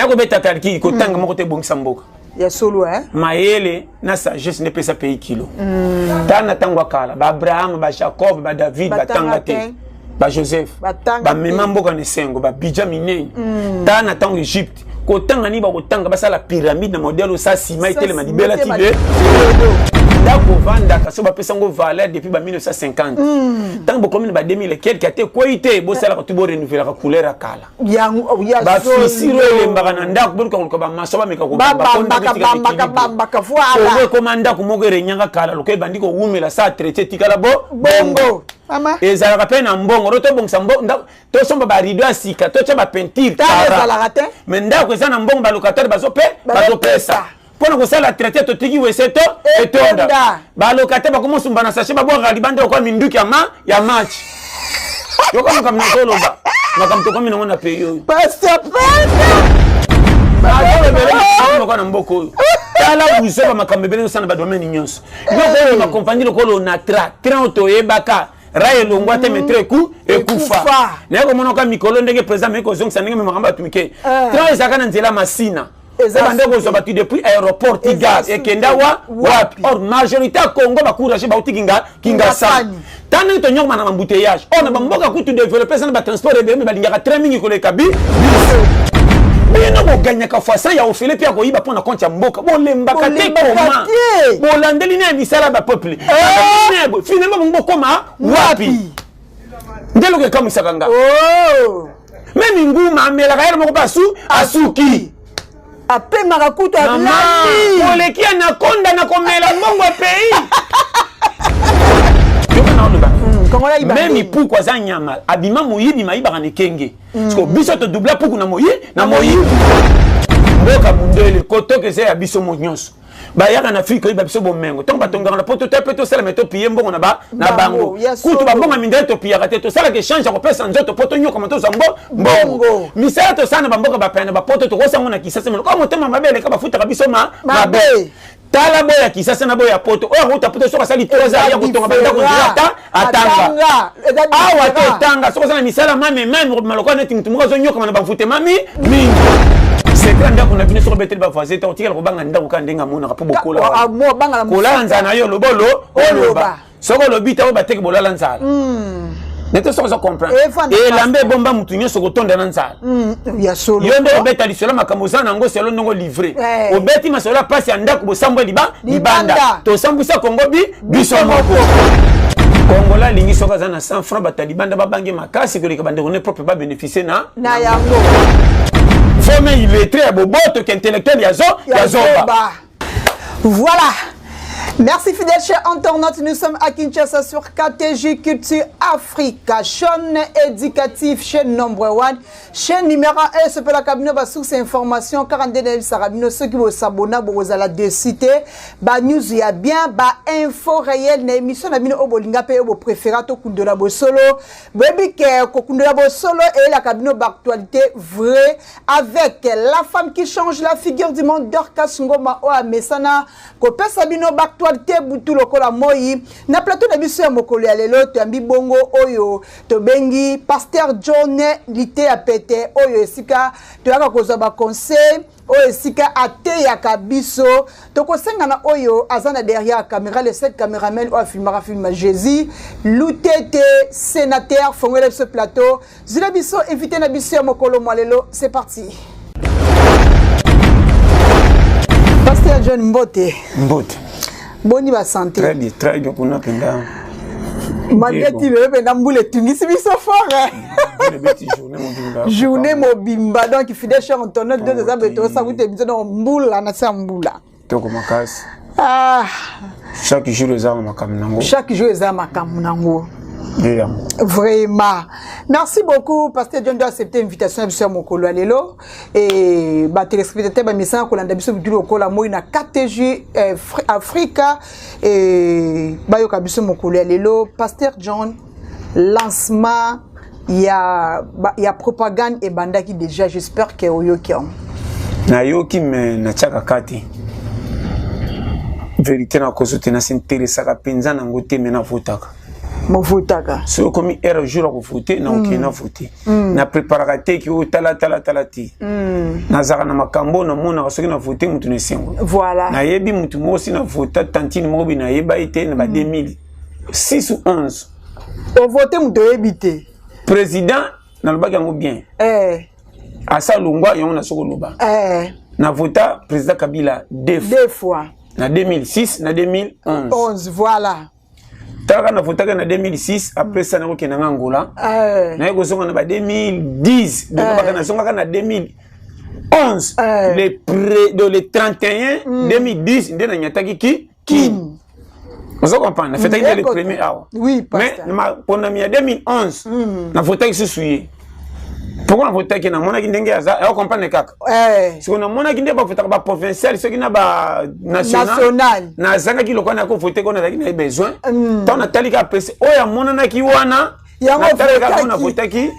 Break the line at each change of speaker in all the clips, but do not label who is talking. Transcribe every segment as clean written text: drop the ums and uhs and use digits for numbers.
Naye kobeta calcul, kotanga moko te ebongisa mboka.
Ya solo, eh?
Mayele na sagesse nde epesa pays kilo. Tala na ntango ya kala, ba-Abraham, ba-Jacob, ba-David batanga te, ba-Joseph bamema mboka na esengo, babidja minene. Tala na ntango Egypte, kotanga nini bakotanga, basala pyramide na modèle osa nsima etelema libela ti de ndako ovandaka so bapesa yango valeur depuis ba 1950. Ntango bokomi na ba 2000 quelque, ate ekwei te, bosalaka tu borenouvelaka couleur ya kala, bafisiro elembaka na ndako, boluka koluka bamaso bameka
kobambaka.
Kongo ekoma ndako moko erenyaka kala, lokola ebandi kowumela sa traité, etikala bo
bongo.
Ezalaka mpe na mbongo ro tobongisa, tosomba barideau ya sika, totya bapeinture, mais ndako eza na mbongo, balocataire bazopesa mpona kosala traité, totiki wese to etonda, balocataire bakomosumba na sachet, babwakaka libanda lokola minduki ya ma ya match. Yoka makambo nazoloba, makambo tokomi nango na pays oyo, lokola na mboka oyo. Tala buzoba, makambo ebele osala na badomaine nyonso. Yoko oyo bakompagnie lokola Onatra, train oyo toyebaka, rail elongwa te, mais train ekufa. Naye komonaka mikolo ndenge président ameki kozongisa ndenge makambo bato mike. Train ezalaka na nzela Masina, ebanda kozwa bato depuis aéroport ti gare, ekenda wa wapi? Or majorité ya Congo bacourage bauti Kingasani. Ta ndenge tonyokoma na bambouteillage or na bamboka kutu développé eza na batransport ebele, me balingaka train mingi koleka bi biso. Bino boganyaka fois ya ofele mpe ya koyiba mpo na compte ya mboka, bolembaka te. Koma bolandeli na ya misala ya bapeuple, finalement bongo bokoma wapi? Nde eloko ekamwisaka nga. Même nguma amelaka yele moko mpe asuki.
Apemaka kutu alali.
Oleki ya nakonda na komela mbongo ya pays. Yoka na oloba, même puku aza nyama, abima moyibi, mayibaka na ekenge. Parce biso todoubla puku na moyi na moyibi. Mboka mundele kotoka eza ya biso mo nyonso. Bayaka na Afrike koyiba biso bomengo. Ntongo batongaka na poto te mpe tosalama topiye mbongo na bango. Kutu bambongo ya mindele topiyaka te, tosalaka échange ya kopesa nzoto mpo tonyokama, tozwa mbongo. Misala tosala na bamboka bapaya na bapoto, tokosango na Kisasa lokola motema mabe eleka, bafutaka biso mabe. Tala boya Kisasa na boya poto. Oyo akouta poto, soki asali 3 ans ya kotonga bandako, nzela ata atanga awa te. Tanga soki oza na misala mame mame, okobima lokola neti mutu moko azonyokama na bamfutema mingi. Secret ndako na bino, soki obeteli bavoisin te, otikala kobanga ndako kaka ndenge amonaka mpo bokola kolala nzala na yo. Oloba oloba, soki olobi te, oyo bateki bolala nzala nete. Soki oza comprendre, elamba ebomba mutu nyonso kotonda na nzala. Yo nde obeta lisolo, makambo oza nango selo ndongo livre, obeti masolo ya pasi ya ndako, bosambwa libanda. Tosambwisa Kongo bi biso moko. Kongola alingi soki aza na 100 franc, bato ya libanda babange makasi koleka bandeko ne propre babénéficie
na yango.
Fome illettré ya boboto ke intellectuel ya zoba.
Voilà. Merci fidèles chers internautes, nous sommes à Kinshasa sur KTG Culture Africa, chaîne éducative, chaîne number one, chaîne numéro 1, ce la cabine ba source information, 42 sarabino, ceux qui vont s'abonner, vous allez décider, ba news ya bien, ba info réelle, na émission na bino obolinga pe obo préféra to kundola bosolo, boyebi ke kokundola bosolo et la cabine ba actualité vraie avec la femme qui change la figure du monde, Dorcas Ngoma oyo amesana kopesa bino baactualité butu lokola moi. Na plateau na biso ya mokolo ya lelo, toyambi bongo oyo tobengi Pasteur John Liteya Pete, oyo esika toyaka kozwa baconseil, oyo esika ateyaka biso. Tokosenga na oyo aza na derrière caméra, le seul caméraman oyo afilmaka film Jésus Lutete, sénateur, fongola biso plateau, zila biso invité na biso ya mokolo mwa lelo. C'est parti. Pasteur John, mbote.
Mbote.
Boni basanté?
Très bien, très bien kuna mpenza.
Malgré ti lelo mpenza mbula etungisi biso fort, journée mobimba. Donc fidèle cher internaute, deux eza boye, tosakuta biso donc mbula na se ya mbula.
Toko makasi. Ah. Chaque jour eza na makambo nango.
Chaque jour eza makambo nango. Vraiment. Merci beaucoup, Pasteur John, d'accepter l'invitation ya biso ya mokolo ya lelo. Et ba téléspectateurs bamisana kolanda biso butu lokola moi na KTG Africa et bayoka biso mokolo ya lelo. Pasteur John, lancement ya propagande ebandaki déjà, j'espère que oyoki yango.
Nayoki, me natiaka ka te. Vérité, nakoso te, nasinteresaka mpenza nango te, me navotaka.
Movotaka.
Soki okomi heure jour ya kovote, na okende na vote. Na préparaka te ki oyo tala tala tala te. Nazalaka na makambo oyo namonaka soki na vote motu na esengo.
Voilà.
Nayebi motu moko si na vota tantine moko bi nayeba ye te na ba 2006 ou 11.
Ovote moto oyebi te.
Président nalobaki yango bien. Asa longwa yango na soko loba. Na vota président Kabila deux fois.
Deux fois.
Na 2006 na 2011.
11 voilà.
Talaka na votaka na 2006, après ça nakokende nga Angola. Naye kozonga na ba 2010, donc baka nazongaka na 2011. Le pré de le 31 2010 nde nanyataki ki ki. Ozo comprendre, nafetaki nde le premier awa.
Oui,
mais ponami ya 2011 navotaki susu ye. Pourquoi navotaki? Namonaki ndenge aza, ayo comprendre kaka. Siko namonaki nde bavotaka ba provincial soki na ba national. Nazangaki lokola na kovote ko nazalaki na ye besoin. Ntango natali kaka pese oyo amonanaki wana, natalaki kaka navotaki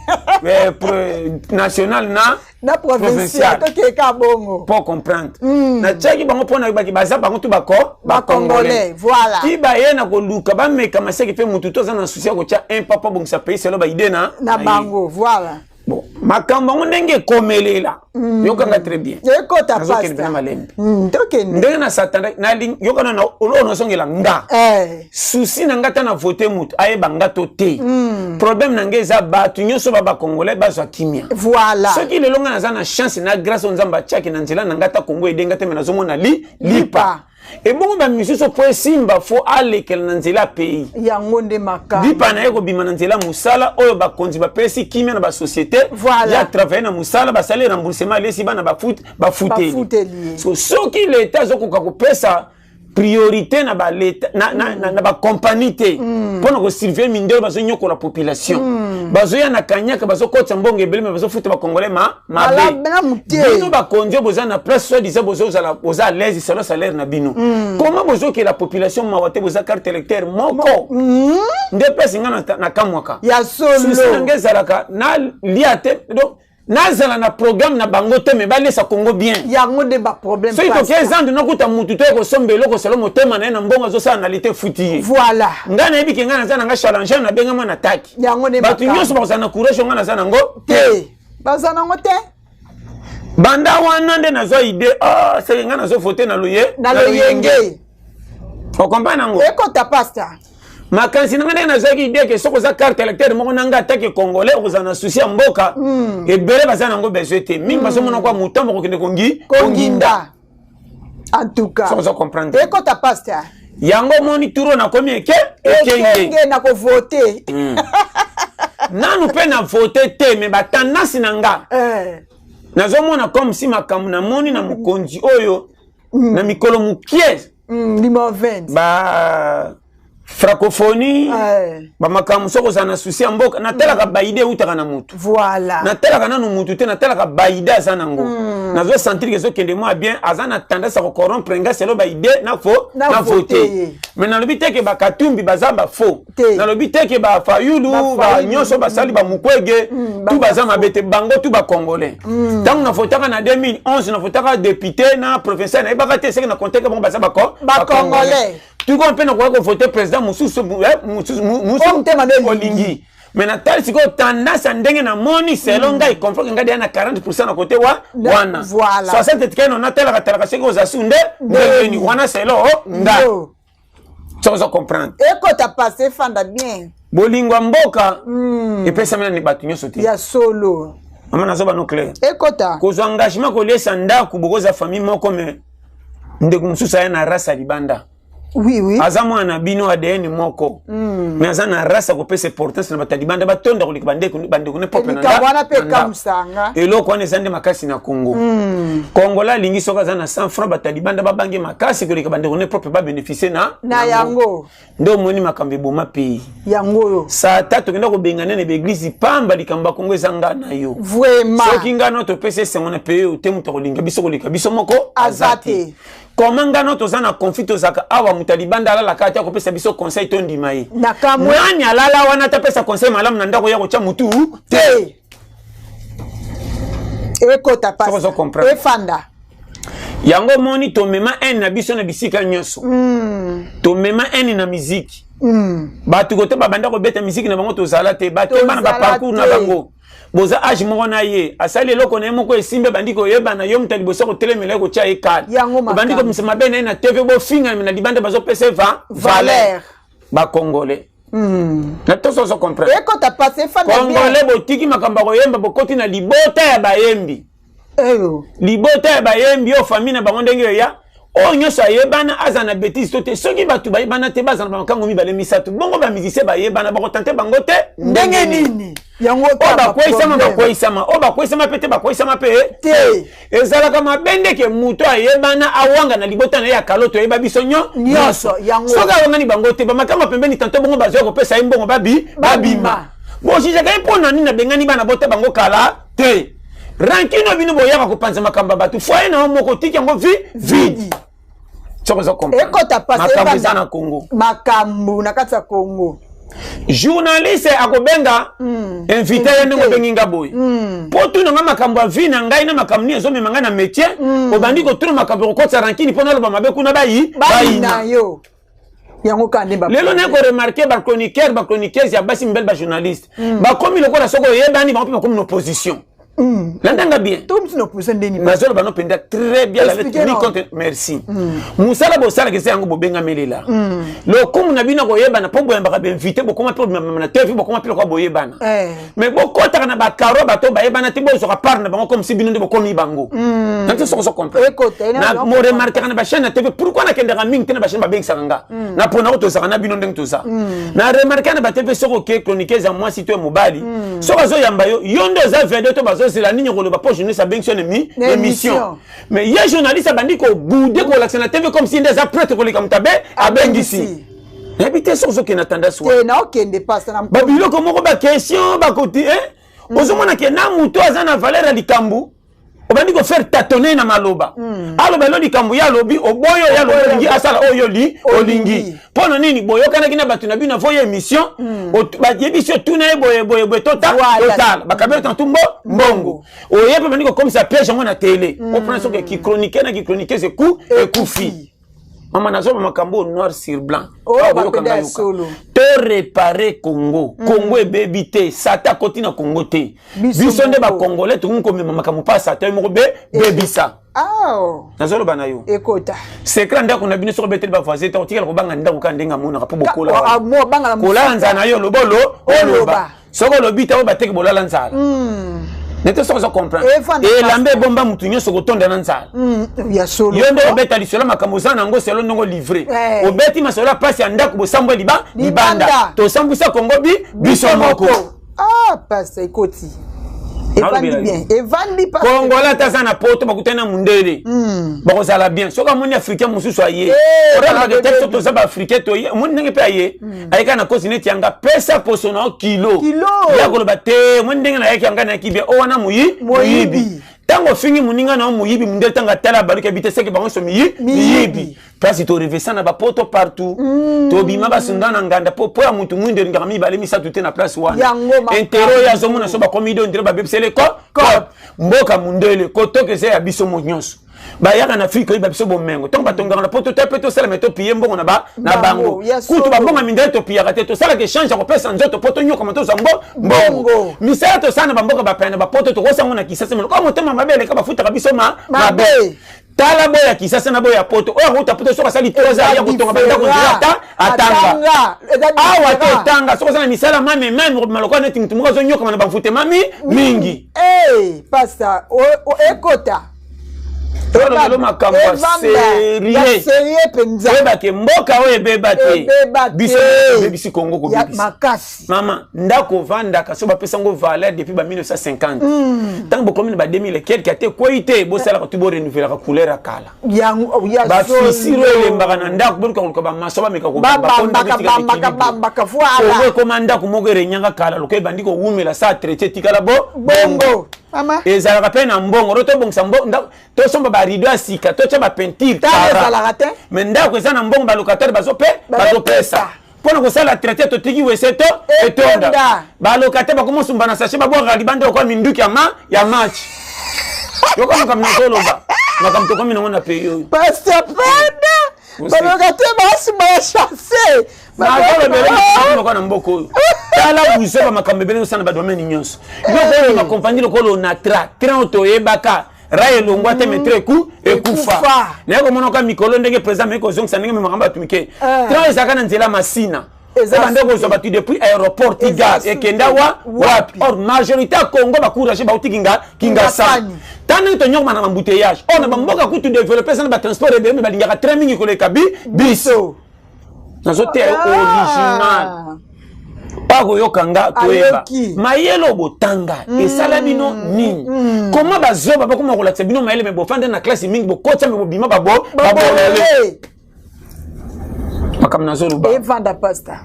national na
na provincial, tokeka bongo.
Po comprendre, natiaki bango mpo nayebaki baza bango tu bako
bacongolais. Voilà.
Ti baye na koluka bameka maseki mpe motu to aza na susi ya kotya un papa bongisa pays selo baide na
na bango. Voilà.
Bon, makambo yango ndenge ekomelela, yokanga très bien.
Ekota.
Nazokende mpena malembe.
Tokende.
Ndenge na satanda yokana na oyo nazongela nga susi na nga ta na vote motu ayeba nga to te. Problème na nga eza bato nyonso ba bacongolais bazwa kimia.
Voilà.
Soki lelo nga naza na chance na grâce oyo Nzambe atiaki na nzela na nga, ta Kongo edenga te, me nazomona li lipa ebongo bamisusu po esimba fo alekela na nzela ya pays.
Yango nde makambo.
Lipa na ye kobima na nzela mosala oyo bakonzi bapesi kimia na basociété.
Voilà.
Ya travaille na mosala, basali remboursement, alesi bana, bafuteli.
Bafuteli ye.
So, soki leta azokoka kopesa priorité na baleta na bacompagnie te mpona kosurveille mindelo bazonyokola population, bazoya na kanyaka, bazokotisa mbongo ebele, me bazofuta bacongolais ma mabe.
Na moke.
Bino bakonzi oyo boza na place soi disant bozozala, boza à l'aise selon salaire na bino, comment bozokela population mawa te? Boza carte électeur moko nde place nga nakamwaka.
Ya
Susi
solo.
Na nga ezalaka nalia te, donc nazala na programme na bango te, me balesa Congo bien.
Yango nde baproblème.
Soki toke zandu, nakuta mutu to ekosomba eloko selo motema na ye na mbongo azosala na lite efuti ye.
Voilà.
Ngai nayebi ke ngai naza na nga challenger, nabengama na taki.
Yango nde
bato
makambo.
Nyonso bakozala na courage oyo ngai naza nango te.
Te, baza nango te.
Banda wana nde nazwa idée, ah, seke ngai nazovote na loye
na loyenge.
Okomprendre yango?
Ekota, pasteur.
Makanisi na ngai ndenge nazwaki idée ke soki oza carte électeur moko na ngai atake congolais, okozala na susi ya mboka. Ebele baza nango besoin te mingi, bazomona kwa motambo kokende kongi konginda.
Konginda, en tout cas.
Soki oza comprendre.
Ekota, pasteur.
Yango omoni turo nakomi eke ekenge.
Ekenge na kovote.
Nanu mpe na vote te, me batendance na nga nazomona comme si makambo namoni na mokonzi oyo na mikolo mokie.
Numéro 20.
Ba francophonie, bamakambo soki ozala na susi ya mboka, natalaka baide eutaka na motu.
Voilà.
Natalaka nanu mutu te, natalaka baide aza nango. Nazosentir ke ezokende mwa bien, aza na tendance ya kocorrompre nga selo baide na fo
na
na
vote
vote
ye.
Mais nalobi te ke bakatumbi baza bafaux.
Te.
Nalobi te ke bafayulu
Bafayulu.
Nyonso basali bamukwege tu baza mabe te, bango tu bacongolais. Ntango navotaka na 2011, navotaka député na provincial, nayebaka te seke na konteke bango baza
Bacongolais.
Tuko mpe nakoka kovote président mosusu mosusu
Oyo motema nde elingi.
Olingi, mais natali sikoyo tendance ya ndenge namoni selo ngai comprend ke ngai deya na 40 na kote wa wana.
Voilà.
60 etikali no natalaka talaka soki oza su nde ndenge wana selo nga.
Yo.
Soki oza comprendre.
Ekota passe, efanda bien.
Bolingo ya mboka epesami nani bato nyonso te.
Ya solo.
Mama, nazoba no clair.
Ekota.
Kozwa engagement koliesa ndako, bokoza famille moko, me ndeko mosusu aya na race ya libanda.
Oui.
Aza mwana na bino, ADN moko, mais aza na race ya kopesa importance na bato ya libanda batonda koleka bandeko ne propre na
Likambo wana mpe
na ndako.
ekamusanga.
Eloko wana eza nde makasi na Congo. Congolais alingi soki aza na 100 franc, bato ya libanda babange makasi koleka bandeko ne propre babénéficie na
na yango.
Nde omoni makambo eboma pays.
Yango oyo.
Sata tokenda kobenga nene baeglise pamba. Likambo ya Kongo eza nga na yo.
Vraiment.
Soki nga no topesa esengo na pays oyo te, moto akolinga biso koleka biso moko
aza te.
Koma nga no toza na conflit, tozalaka awa, moto ya libanda alalaka te, akopesa biso conseil, tondima ye.
Na kamwe.
Nani alala wana atapesa conseil malamu na ndako ya kotya motu te?
Te, ekota.
Soki ozo comprendre.
Efanda.
Yango omoni tomema haine na biso na bisika nyonso. Tomema haine na miziki. Bato kote babanda kobeta miziki na bango, tozala te. Bakemba na baparcours na bango. Boza age moko na ye, asali eloko na ye moko, esimbi, abandi koyebana. Yo moto ya liboso kotelemela ye, kotya ye kale, obandi komisa mabe na ye na TV. Bofingana na libanda, bazopesa ye valeur. Bacongolais na toso ozo comprendre.
Ekota passe.
Congolais, botiki makambo ya koyemba, bokoti na libota ya bayembi. Libota ya bayembi oyo, famille na bango ndenge eya oyo nyonso ayebana, aza na bétise to te. Soki bato bayebana te, baza na bamakango mibale, misato bongo. Bamusicien bayebana, bakotante bango te.
Ndenge nini?
Yango oyo bakweyisama, bakweyisama. Oyo bakweyisama mpe te, bakweyisama mpe
te.
Ezalaka mabe ndeke moto ayebana awanga na libota na ye ya kalo. Toyeba biso nyonso. Soki awangani bango te, bamakango pembeni tanto bongo bazwa kopesa ye mbongo, babi babima. Bojijaka ye mpo na nini? Abengani bana bota bango kala te. Rancune oyo bino boyaka kopanza makambo ya bato, foyer na yo moko otiki yango vide. Soki oza
ekota.
Makambo eza na Congo.
Makambo na kati ya Congo.
Journaliste akobenga invité ye ndenge obengi nga boye mpo tuna nga makambo ya vie na ngai na makambo nini ezomema ngai na métier. Obandi kotuna makambo, kokotisa rancune mpo naloba mabe kuna, bayi
bayina yo. Yango kaka nde.
Lelo naye koremarquer bachroniqueur, bachroniqueuse ya basi, mibali, bajournaliste bakomi lokola soki oyebani, bango mpe bakomi na opposition. Landanga bien. Nazoloba no mpenza très bien ni contre. Merci. Mosala bosalaka eza yango, bobengamelela lokumu na bino koyebana mpo boyambaka bainvité, bokoma mpe bimama na TV, bokoma mpe lokola boyebana. Mais bokɔtaka na bakaro bato bayebana te, bozwaka part na bango comme si bino nde bokomi bango. Nanti soki ozo comprendre, moremarkaka na bachaîne na TV. Pourquoi nakendaka mingi te na bachaîne babengisaka nga? Na mpona ko tozalaka na bino ndenge toza. Na remarke na baTV, soki oke chroniqueuse ya mwasi to ya mobali, soki azoyamba yo, yo nde oza vedette to bazozela nini koloba mpo journaliste abengisi yo na émission. Mais ye journaliste abandi kobude, kolakisa na TV comme si nde eza prêtre koleka moto abe abengisi. Nayebi te soki ozokende na tendance.
Naokende pasa.
Babiloko moko, baquestion bakoti, ozomona ke na moto aza na valeur ya likambo, obandi kofaire tâtonner na maloba. Aloba elo likambo, ye alobi oboyo, ye alobi olingi asala oyo li olingi. Mpo na nini boyokanaki na bato na bino avo ye émission? Bayebisi yo tuna ye boye boye boye, totala bakabeli tantu mbo mbongo oye mpe bandi kokomisa piège yango na télé. Oprendre soki kichroniqueur na kichroniqueuse eku ekufi. Mama, nazoba makambo noir sur blanc. To réparer Congo. Congo ebebi te, sata akoti na Congo te. Biso nde bacongolais tokomi komema makambo mpa sata ye moko bebisa. Nazoloba na yo.
Ekota.
Secret ndako na bino, soki obeteli bavoisin te, otikala kobanga ndako kaka ndenge amonaka mpo bokola kolala nzala na yo. Oloba oloba, soki olobi te, oyo bateki bolala nzala nete. Soki oza comprendre, elamba ebomba mutu nyonso kotonda na nzala. Yo nde obeta lisolo makambo oza nango selo ndongo livre, obeti masolo ya pasi ya ndako, bosambwa libanda. Tosambwisa Kongo bi biso moko.
Ah, pasta, ekoti, evandi bien, evandi.
Kongola ata aza na Poto, bakutani na mundele, bakozala bien. Soki amoni Africain mosusu aye, oralobake te, toza baafricain, toye omoni ndenge mpe aye, ayeka na kosi neti yanga, pesa poso na yo kilo ya koloba te. Omoni ndenge nayaki, yanga nayaki bien. O wana moyibi, ntango ofingi moninga na yo moyibi, mundele ntango atala, baluki abi te, seke bango nyonso miyibi. Place torevesa na bapoto partout, tobima basunda na nganda po ya mutu mwindo elingaka mibale misato te na place wana. Intérêt oyo azomona so bakomi do ndire babebisele ko mboka mundele kotoka eza ya biso mo nyonso. Bayaka na Afrike oyeba biso bomengo ntango batongaka na Poto te, mpe tosalama topie mbongo na bango. Kutu bambongo mindele topiyaka te, tosalaka échange ya kopesa nzoto mpo tonyokama, tozwa mbongo. Misala tosala na bamboka bapaya na bapoto, tokosango na Kisasa meloko motema mabe eleka, bafutaka biso mabe. Tala boya Kisasa na boya Poto. Oyo akouta Poto, soki asali 3 ans, ya kotonga bandako nzela ata atanga awa te. Otanga soki oza na misala mame mame, okobima lokola neti mutu moko azonyokama na bamfute mami mingi.
Pasta, ekota.
Tolobelo makambo ya sérieux
mpenza.
Oyebake mboka oyo ebeba te, biso ebebisi Kongo kobebisa. Mama, ndako ovandaka so bapesa yango valeur depuis ba 1950, ntango bokomi na ba 2000 quelque, ate ekwei te, bosalaka tu borenouvelaka couleur ya kala. Bafisiro elembaka na ndako, boluka koluka bamaso bameka
kobambaka.
Kongo ekoma ndako moko erenyanga kala, lokola ebandi kowumela sa traité, etikala bo
bongo.
Ezalaka mpe na mbongo ro tobongisa, tosomba barideau ya sika, totya bapeinture. Mais ndako eza na mbongo, balocataire bazopesa mpona kosala traité, totiki wese to etonda, balocataire bakomosumba na sachet, babwakaka libanda lokola minduki ya match. Yoka makambo nazoloba. Makambo tokomi nango na pays oyo.
Pasteur Penda baloka te basima ya chasse.
Nazolobela na mboka oyo. Tala buzoba makambo ebele osala na badomaine nyonso. Yo koyeba makompani lokola Onatra, train oyo toyebaka rail elongwa te metro eku ekufa. Naye komonaka mikolo ndenge président ameki kozongisa ndenge makambo bato mike. Train ezalaka na nzela Masina. Ebanda kozwa bato depuis aéroport ti gare ekenda wa wapi. Or majorité ya Congo bacourage bauti Kingasani. Ntango ndenge tonyokoma na bambouteillage. Or na bamboka kutu développé eza na batransport ebele me balingaka train mingi koleka biso. Nazoteya yo original. Bakoyoka nga toyeba mayele oyo botanga esala bino nini? Koma bazoba bakoma kolakisa bino mayele me bofanda na classe mingi bokotisa me bobima babolole. Makambo nazoloba
evanda pasta.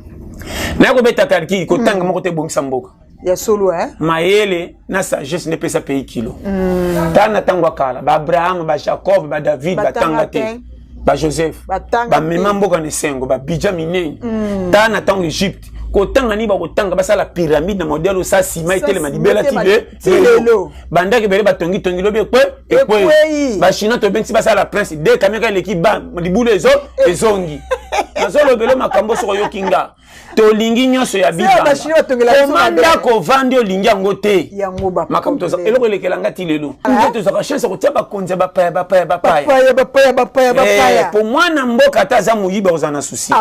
Naye kobeta calcul kotanga moko te ebongisa mboka.
Ya solo eh?
Mayele na sagesse nde epesa pays kilo. Tala na ntango ya kala ba Abraham, ba Jacob, ba David batanga te, ba Joseph bamema mboka na esengo, ba budget minene. Tala na ntango Egypte kotanga nini bakotanga basala pyramide na modèle osa nsima etelema libela ti lelo. Bandako ebele batongitongi lobi ekwe ekwei. Bachinois tobengisi basala prince de camion ka eleki ba libulu ezo ezongi. Nazolobela makambo soko oyoki nga. Tolingi nyonso ya bibanga. Ndako ovandi olingi yango te. Makambo toza eloko elekela nga ti lelo. Nde tozwaka chance ya kotia bakonzi ya bapaya bapaya bapaya.
Bapaya bapaya bapaya.
Po mwana mboka ata aza moyibi akozala na souci.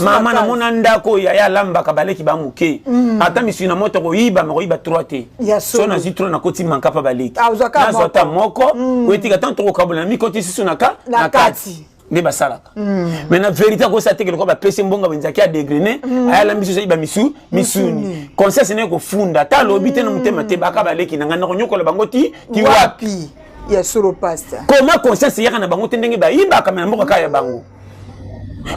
Mama namona ndako yaya alambaka baleki ba moke. Ata misuni na moto koyiba makoyiba 3 te. So nazwi 3 nakoti manka pa baleki. Nazwa ata moko oyetika tango tokokabola na mikoti susu na kati. Nde basalaka. Mais na vérité akosa te lokola bapesi mbongo benzaki ya dégrene ayala misu soki bamisu misuni conscience naye kofunda ata alobi te na motema te baka baleki na ngai nakonyokola bango ti ti wapi.
Ya solo pasta.
Comment conscience eyaka na bango te ndenge bayibaka me na mboka kaka ya bango.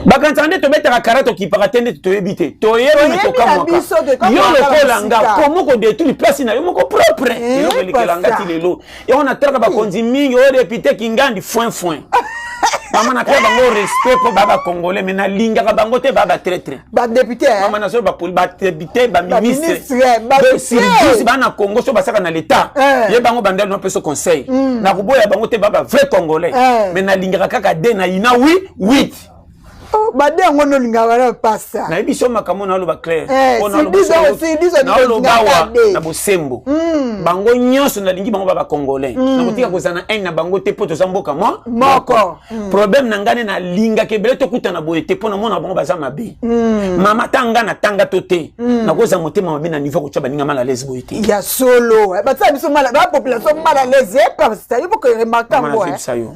Bakanisa nde tobetaka kara tokipaka te nde toyebi te. Toyebi me tokamwaka. Yo lokola nga komo kodétruire place na yo moko propre. Eloko elekela nga ti lelo. Yango natalaka bakonzi mingi oyo député Kingandi foin foin. Mama napea bango respect mpo ba bacongolais mais nalingaka bango te ba batraitre.
Badéputé
mama nazo badéputé baministre service baa na Congo so basaka na l'état ye bango bandali napesa conseil nakoboya bango te ba ba vrai congolais mais nalingaka kaka de na ina wi 8
bade yango nolingaka bana pasa.
Nayebi so makambo naloba clair naoloba awa na bosembo bango nyonso nalingi bango ba bacongolais nakotika kozala na haine na bango te mpo toza mboka
moko.
Problème na ngai nde nalingaka ebele tokutana boye te mpo namona bango baza mabe. Mama ata nga natanga to te nakozala motema mabe na niveau kotya baninga mal à l'aise boye te.
Ya solo batia biso ba population mal à l'aise pasta yo boko remarque yango.
Yo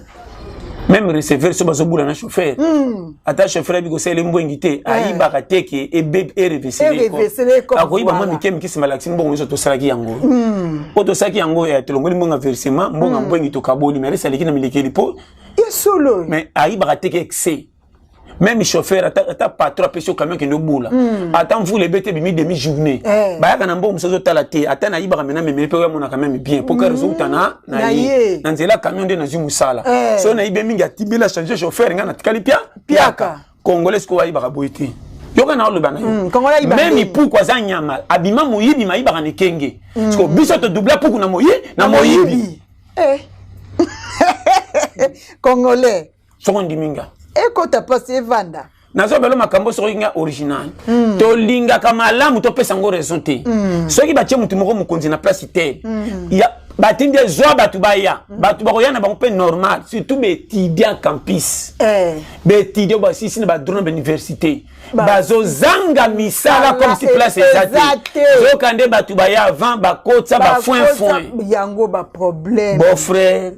même receveur so bazobula na chauffeur ata chauffeur ayebi kosalela mbwengi te ayibaka te ke erevesele akoyiba mwa mike mike nsima alakisi mbongo nyonso tosalaki yango po tosalaki yango tolongoli mbongo ya versement mbongo ya mbwengi tokaboli mais resi aleki na milekeli po
solo
mais ayibaka te ke excès. Même chauffeur ata patron apesi yo camion kende obula ata mvula ebeti ebimi demi journée bayaka na mbongo mosusu ozotala te ata nayibaka mena memeli mpe oyamonaka meme bien po kare ozouta na ye na nzela camion nde nazwi mosala so nayibe mingi atibela change chauffeur ngai natikali pia piaka. Congolais sikoyo ayibaka boye te yoka na oloba na yo meme puku aza nyama abima moyibi mayibaka na ekenge sikoyo biso todubla puku na moyibi.
Congolais
soko ndimi nga
ekota pasi evanda.
Nazobela makambo soki nga original tolingaka malamu topesa yango raison te soki batie motu moko mokonzi na place te batindi ezwa bato baya bato bakoya na bango mpe normal surtout baétudiant campus baétudiant basisi na badroit na bauniversité bazozanga misala comme si place eza te zoka nde bato baya avant bakotisa bafoin foin
yango baproblème
beau frère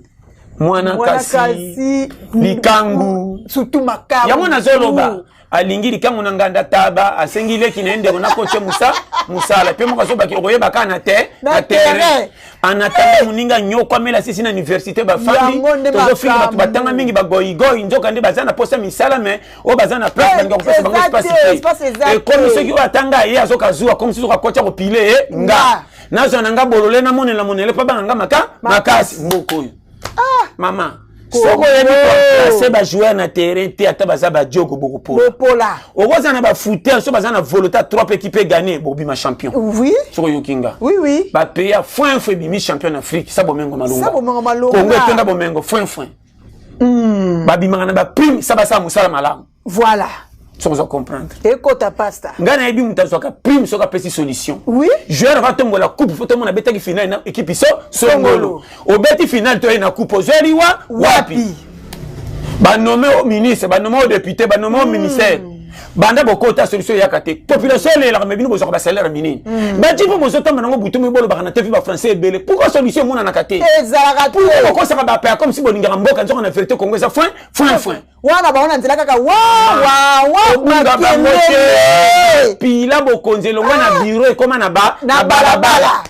mwana kasi likangu
surtout makambo
yango nazoloba alingi likangu na nganda taba asengi leki na ye ndeko nakotie mosala mpe moko azobaki okoyeba kaka na te na terrain en attendant moninga nyoko amela sisi na université bafandi tozofinga bato batanga mingi bagoigoi nzoka nde baza na posa misala mais oyo baza na place balinga kopesa bango espace te ekomi soki oyo atanga ye azoka zuwa komi soki akotya kopile ye nga nazwa na nga bolole namonela monele mpo banga nga maka makasi mboka oyo mama soki oyebi koplace bajoueur na terrain te ata baza badiogo bokopola okozala na bafooter so baza na volonté 3 mpe équipe gagné bobima champion.
Oui.
Soki oyoki nga
oui oui
bapays ya foin foin ebimi champion na Afrique sa bomengo malonga
Sa bomengo malonga.
Congo etonda bomengo foin foin. Babimaka na baprime sa basala mosala malamu.
Voilà.
Soki oza comprendre.
Ekota pasta.
Ngai nayebi moto azwaka prime soki apesi solution.
Oui.
Joueur atombola coupe po tomona abetaki finale na équipe so songolo. Obeti finale toye na coupe ozweli wa wapi? Banome au ministre, banome au député, banome au ministère. Banda bokota solution eyaka te. Population elelaka me bino bozwaka basalaire minene. Bati mpo bozotamba nango butu moi bolobaka na te fi bafrançais ebele. Pourquoi solution emonanaka te?
Ezalaka te.
Pourquoi bokosaka bapaya comme si bolingaka mboka nzoka na vérité Congo eza foin foin foin.
Wana bango na nzela kaka wa wa wa
obunga bango te. Pila bokonzi elongwa na bureau ekoma na ba
na balabala.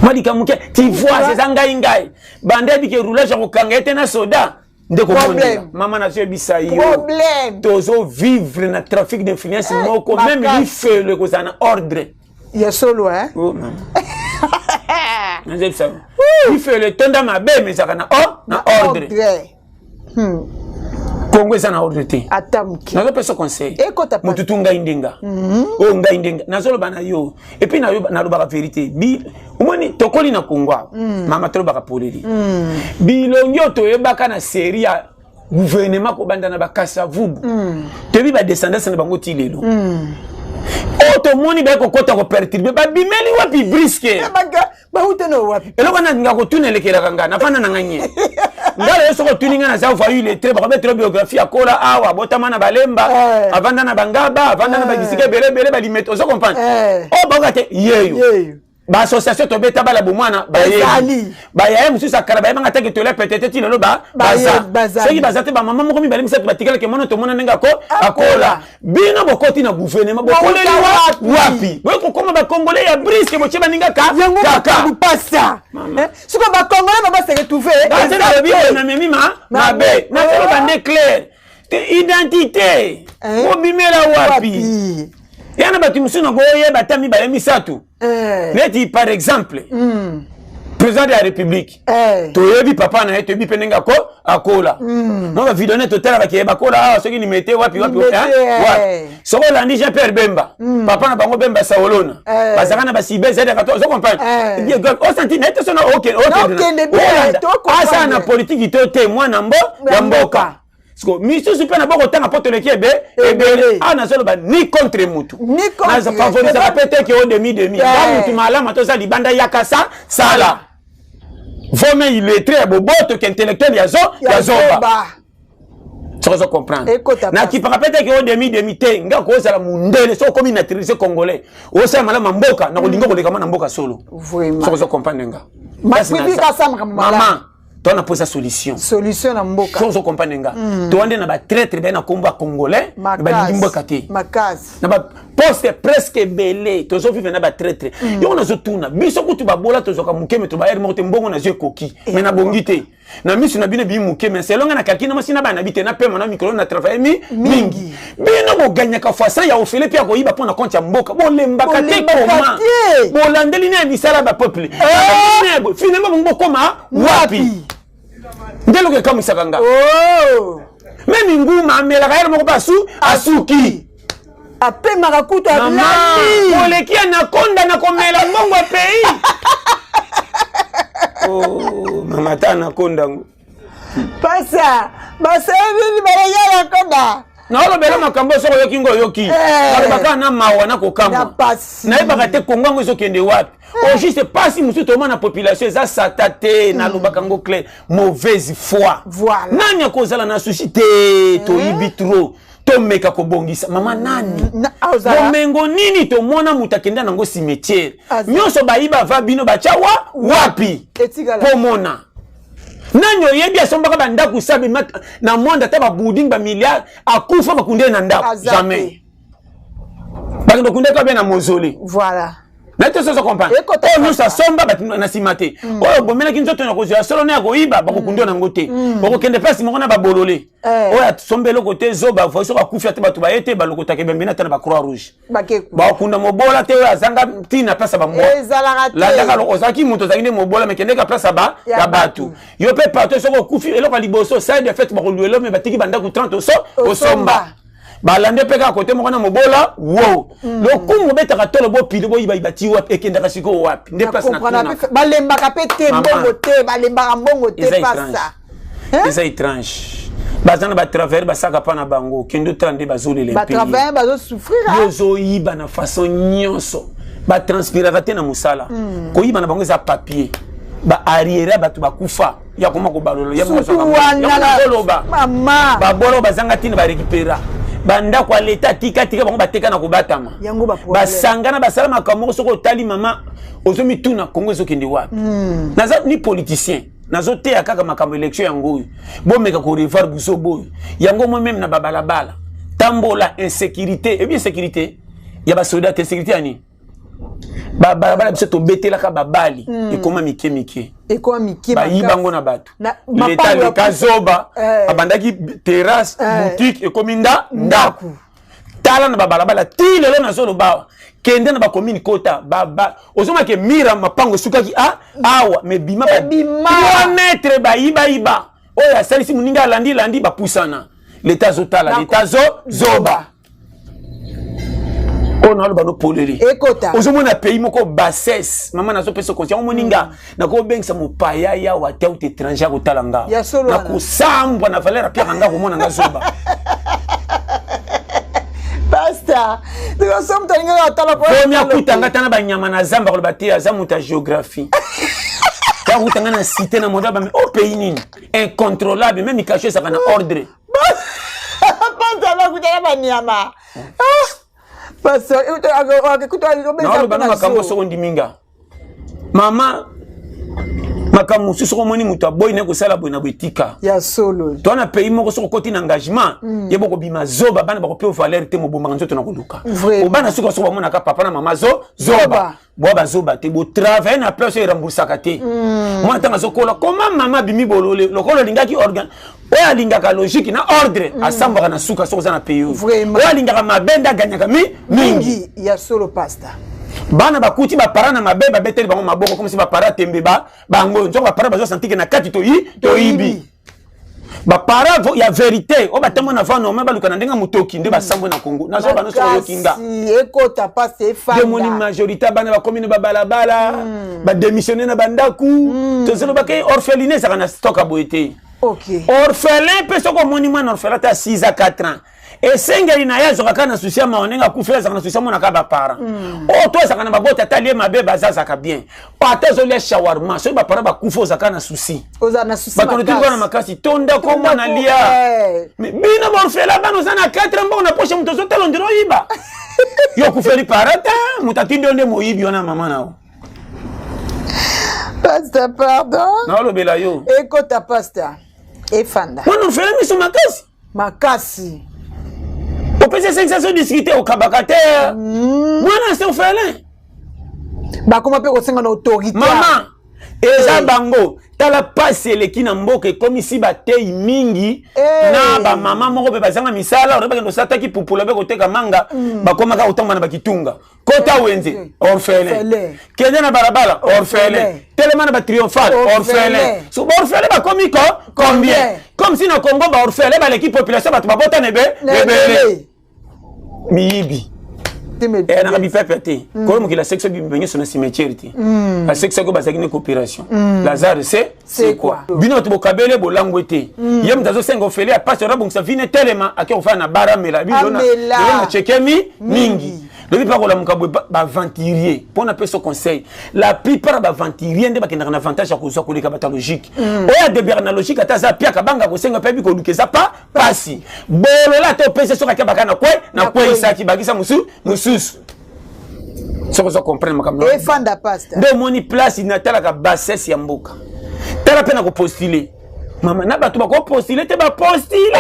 Mwa likambo moke tu vois eza ngai ngai banda ebike roulage ya kokanga ye te na soda nde komondela mama nazoyebisa yo tozovivre na trafic d'influence moko meme lifelo ekozala na ordre
ya solo hein?
Oh, mama nazoyebisa yo lifelo etonda mabe me ezalaka na na ordre. Kongo eza na ordre te.
Ata moke.
Nazopesa conseil. Motu tu ngai ndenga. Oyo ngai ndenga. Nazoloba na yo. Et puis nalobaka vérité. Omoni tokoli na Kongo awa. Mama tolobaka poleli. Bilongi oyo toyebaka na série ya gouvernement kobanda na bakasavubu. Toyebi badescendance na bango ti lelo. Oyo tomoni baye kokota koperturbe babimeli wapi briske.
Bauta na wapi?
Eloko wana nga kotuna elekelaka nga nafanda na nga nye. Nga lelo soki otuni nga naza voyou illettré bakobetela biographie akola awa abotama na balemba avanda na bangaba avanda na babisika ebele ebele balimete ozo comprendre oyo bakoka te yeyo baassociation tobeta bala bomwana bayebi bayaye mosusu akala bayebanga te ke tolia petete ti lelo baza soki baza te bamama moko mibale misato batikalaki mona tomona ndenge akola bino bokoti na gouvernement bokoleli wapi boye kokoma bacongolais ya briske botie baninga
kaka pasta siko bacongolais baba se retrouve
nalobi namemi mabe nazoloba nde clair identité obimela wapi ya na bato mosusu nakoyeba ata mibale misato neti par exemple président de la république toyebi papa na ye toyebi mpe ndenge akola no bavideo ne totalaka ke bakola awa soki limete wapi wapi wapi soki olandi Jean Pierre Bemba papa na bango Bemba Saolona bazalaka na basibe zedaka to ozo comprendre osanti na ye te sona okende asala na politiki to te mwana mbo ya mboka siko misusu mpe na boko tanga mpo toleki ebe ebele awa nazoloba ni contre mutu favorisaka mpe te ke o demi demi nga mutu malamu toza libanda yaka sa sala vome illettré ya boboto ke intellectuel ya zoba soki ozo comprendre nakipaka mpe te ke o demi demi te nga kozala mundele soki okomi naturalisé congolais osala malamu ya mboka nakolinga koleka ma na mboka solo soki ozo comprendre nga mama to na posa solution
solution na mboka
soki ozo comprendre nga to nde na ba traître ba na kombo ya congolais balingi mboka te
makasi
na ba poste presque ebele tozo vivre na ba traître yango nazotuna biso kutu babola tozwaka moke me tobayeri moko te mbongo nazwi ekoki me nabongi te na miso na bino ebii moke me selonga na kalki na mwasi na bana bi te na pema na mikolo na travaille mi mingi bino boganyaka fois ya ofele mpe ya koyiba mpo na compte ya mboka bolembaka te koma bolandeli na ya misala ya bapeuple finalement bongo bokoma wapi nde eloko ekamwisaka nga meme nguma amelaka yere moko mpe asuki
apemaka kutu alali
oleki anakonda na komela mbongo ya pays mama ta anakonda ngo
pasa basebi baleki anakonda
naolobela makambo soki oyoki ngo oyoki nalobaka na mawa na kokamwa nayebaka te kongo yango ezokende wapi au juste pasi mosusu tomona population eza sata te nalobaka ngo clair mauvaise foi nani akozala na susi te toyibi trop tomeka kobongisa mama nani bomengo nini tomona moto akenda nango cimetière nyonso bayiba va bino batya wa wapi pomona nani oyebi asombaka bandako sabe na monde ata babuilding bamilliard akufa bakunde na ndako jamais bakende okundaka be na mausolée
voilà
na te soso comprendre oyo nyonso asomba bato na nsima te oyo obomelaki nzoto na kozwa solo na ya koyiba bakokundi nango te bakokende place moko na babolole oyo asomba eloko te zoba voi soki akufi ate bato baye te balokotaka ebembe ata na bacroix rouge bakunda mobola te oyo azanga ntina place ya bambwa landaka ozalaki moto ozalaki nde mobola me kendeka place ya bato yo mpe partout soki okufi eloko ya liboso sale de fete bakoluela me batiki bandako 30 osomba balande mpe kaka kote moko na mobola wo lokumu obetaka tolo bopili boyibayiba ti wapi ekendaka sikoyo wapi nde place
balembaka mpe te mbongo te balembaka mbongo te pasa.
Eza étrange. Baza na batravailleur, basaka mpa na bango. Kende otala nde bazolela.
Batravailleur bazosouffrir.
Yo ozoyiba na façon nyonso, batranspiraka te na mosala. Koyiba na bango eza papier, baarriéré, bato bakufa, ya koma kobalola.
Oloba
babola oyo bazanga ntina, barécupéra bandako ya leta, tika bango, bateka na kobatama, basangana, basala makambo moko. Soki otali, mama, ozomituna Kongo ezokende wapi. Naza ni politicien, nazoteya kaka makambo. Élection yango oyo, bomeka korevoir biso boyo yango moi même na babalabala, tambola, insécurité ebi, insécurité ya basoda te, insécurité ya nini? Babalabala biso tobetelaka babali, ekoma mike mike.
Ekoma mike.
Bayibango na bato. Leta leka zoba. Abandaki terrasse, boutique, ekomi nda ndako. Tala na babalabala ti lelo nazoloba awa, kende na bacommune, kota, ozomaka mira mapango esukaki awa, mais bima 3 mètre, bayibayiba. Oyo asalisi moninga, alandi landi, bapusana. Leta azotala, leta azozoba. Oyo naloba no polele, ozomona pays moko bassesse. Mama, nazopesa conseil yango. Moninga, nakobengisa mopaya yawa te, auta étranger, akotala nga, nakosambwa na valeur apiaka nga, komona nga zoba.
Pasteur, moto alingaka atala.
Komi akutanga ta na banyama na zamba, koloba te aza moto ya géographie. Akutanga na cité na moto bame o pays nini incontrôlable, même cachot ezalaka na ordre.
Pasteur, akutana banyama. Pasteur,
naoloba na makambo. Soko ndiminga, mama, makambo mosusu, soki omoni moto aboyi naye kosala boye na boye, tika.
Ya solo.
To na pays moko, soki okoti na engagement, ye bokobima zoba, bana bakopia valeur te. Mobombaka nzoto na koluka obana. Soki soki bamonaka papa na mama zo zoba, bwa bazoba te, botravaille na place oyo eremboursaka te. Mwana ntango azokola, koma mama abimi bolole lokola olingaki organe. Oyo alingaka logique na ordre asambwaka na suka. Soki oza na pays oyo, oyo alingaka mabe nde aganyaka mingi.
Ya solo, pasteur.
Bana bakuti baparent na mabe, babeteli bango maboko comme si baparent tembe bango. Nzoko baparent bazosentir que na kati toyi toyibi. Baparent ya vérité oyo batambo na va normal, baluka na ndenge motoki nde basambwe na Congo. Nazoba nyonso, oyoki nga.
Ekota pasi, efanda.
Omoni majorité ya bana bakomi na babalabala, badémissionne na bandako. Tozolobaka orphelinat ezalaka na stock ya boye te. Orphelin mpe, soki omoni mwana orphelin ata 6 à 4 ans, esengeli na ye azwaka kaka na souci ya mawa ndenge akufi, azalaka na souci amonaka baparent. Oyo to azalaka na babota, ata alie mabe, baza azalaka bien. Ata azolia shawarma, soki baparent bakufi, ozalaka na souci. Bato lotuki wana makasi, tonda komwa na lia. Bino baorphelin, bana oza na 4 mbongo na poche, moto ozotala ondire oyiba. Yo okufeli parent te, moto atindi yo nde moyibi wana mama na yo.
Pasteur, pardon.
Naolobela yo.
Ekota, pasteur, efanda.
Mwana orphelin miso makasi.
Makasi.
Opesi 500, discute, okabaka te. Mwana se orphelin.
Bakoma mpe kosenga na autorité.
Mama, eza bango. Tala pasi eleki na mboka, ekomisi batei mingi na bamama moko mpe bazanga misala. Oyo bakende osataki pupula mpe koteka manga, bakomaka kotamba na bakitunga. Kota wenze, orphelin. Kende na balabala, orphelin. Telema na batriomphal, orphelin. So baorphelin bakomi ko combien? Comme si na Congo baorphelin baleki population, bato babota na ebele, miyibi nanga bipepe te. Koyo mokili asekisa bibimba nyonso na cimetière te. Asekisaki oyo bazalaki na coopération. Lazare c'est quoi? Bino bato bokabele bolangwe te. Ye moto azosenga ofele ya pasi, abongisa vine, telema, ake kofana na bar, amela lelo na chekemi mingi. Lobi mpa kolamuka boye, baaventurier. Mpo napesa conseil, la plupart ya baaventurier nde bakendaka na avantage ya kozwa koleka bato ya logique. Oyo adebiyaka na logique, ata aza piaka, banga kosenga mpe ayebi koluka, eza pa pasi. Bolola ata opesi, soki akebaka na kwe nakweyisaki, bakisa mosusu. Soki oza comprendre makambo.
Efanda, pasteur.
Nde omoni place natalaka bassesse ya mboka. Tala mpe na kopostule, mama, na bato bakopostule te, bapostule,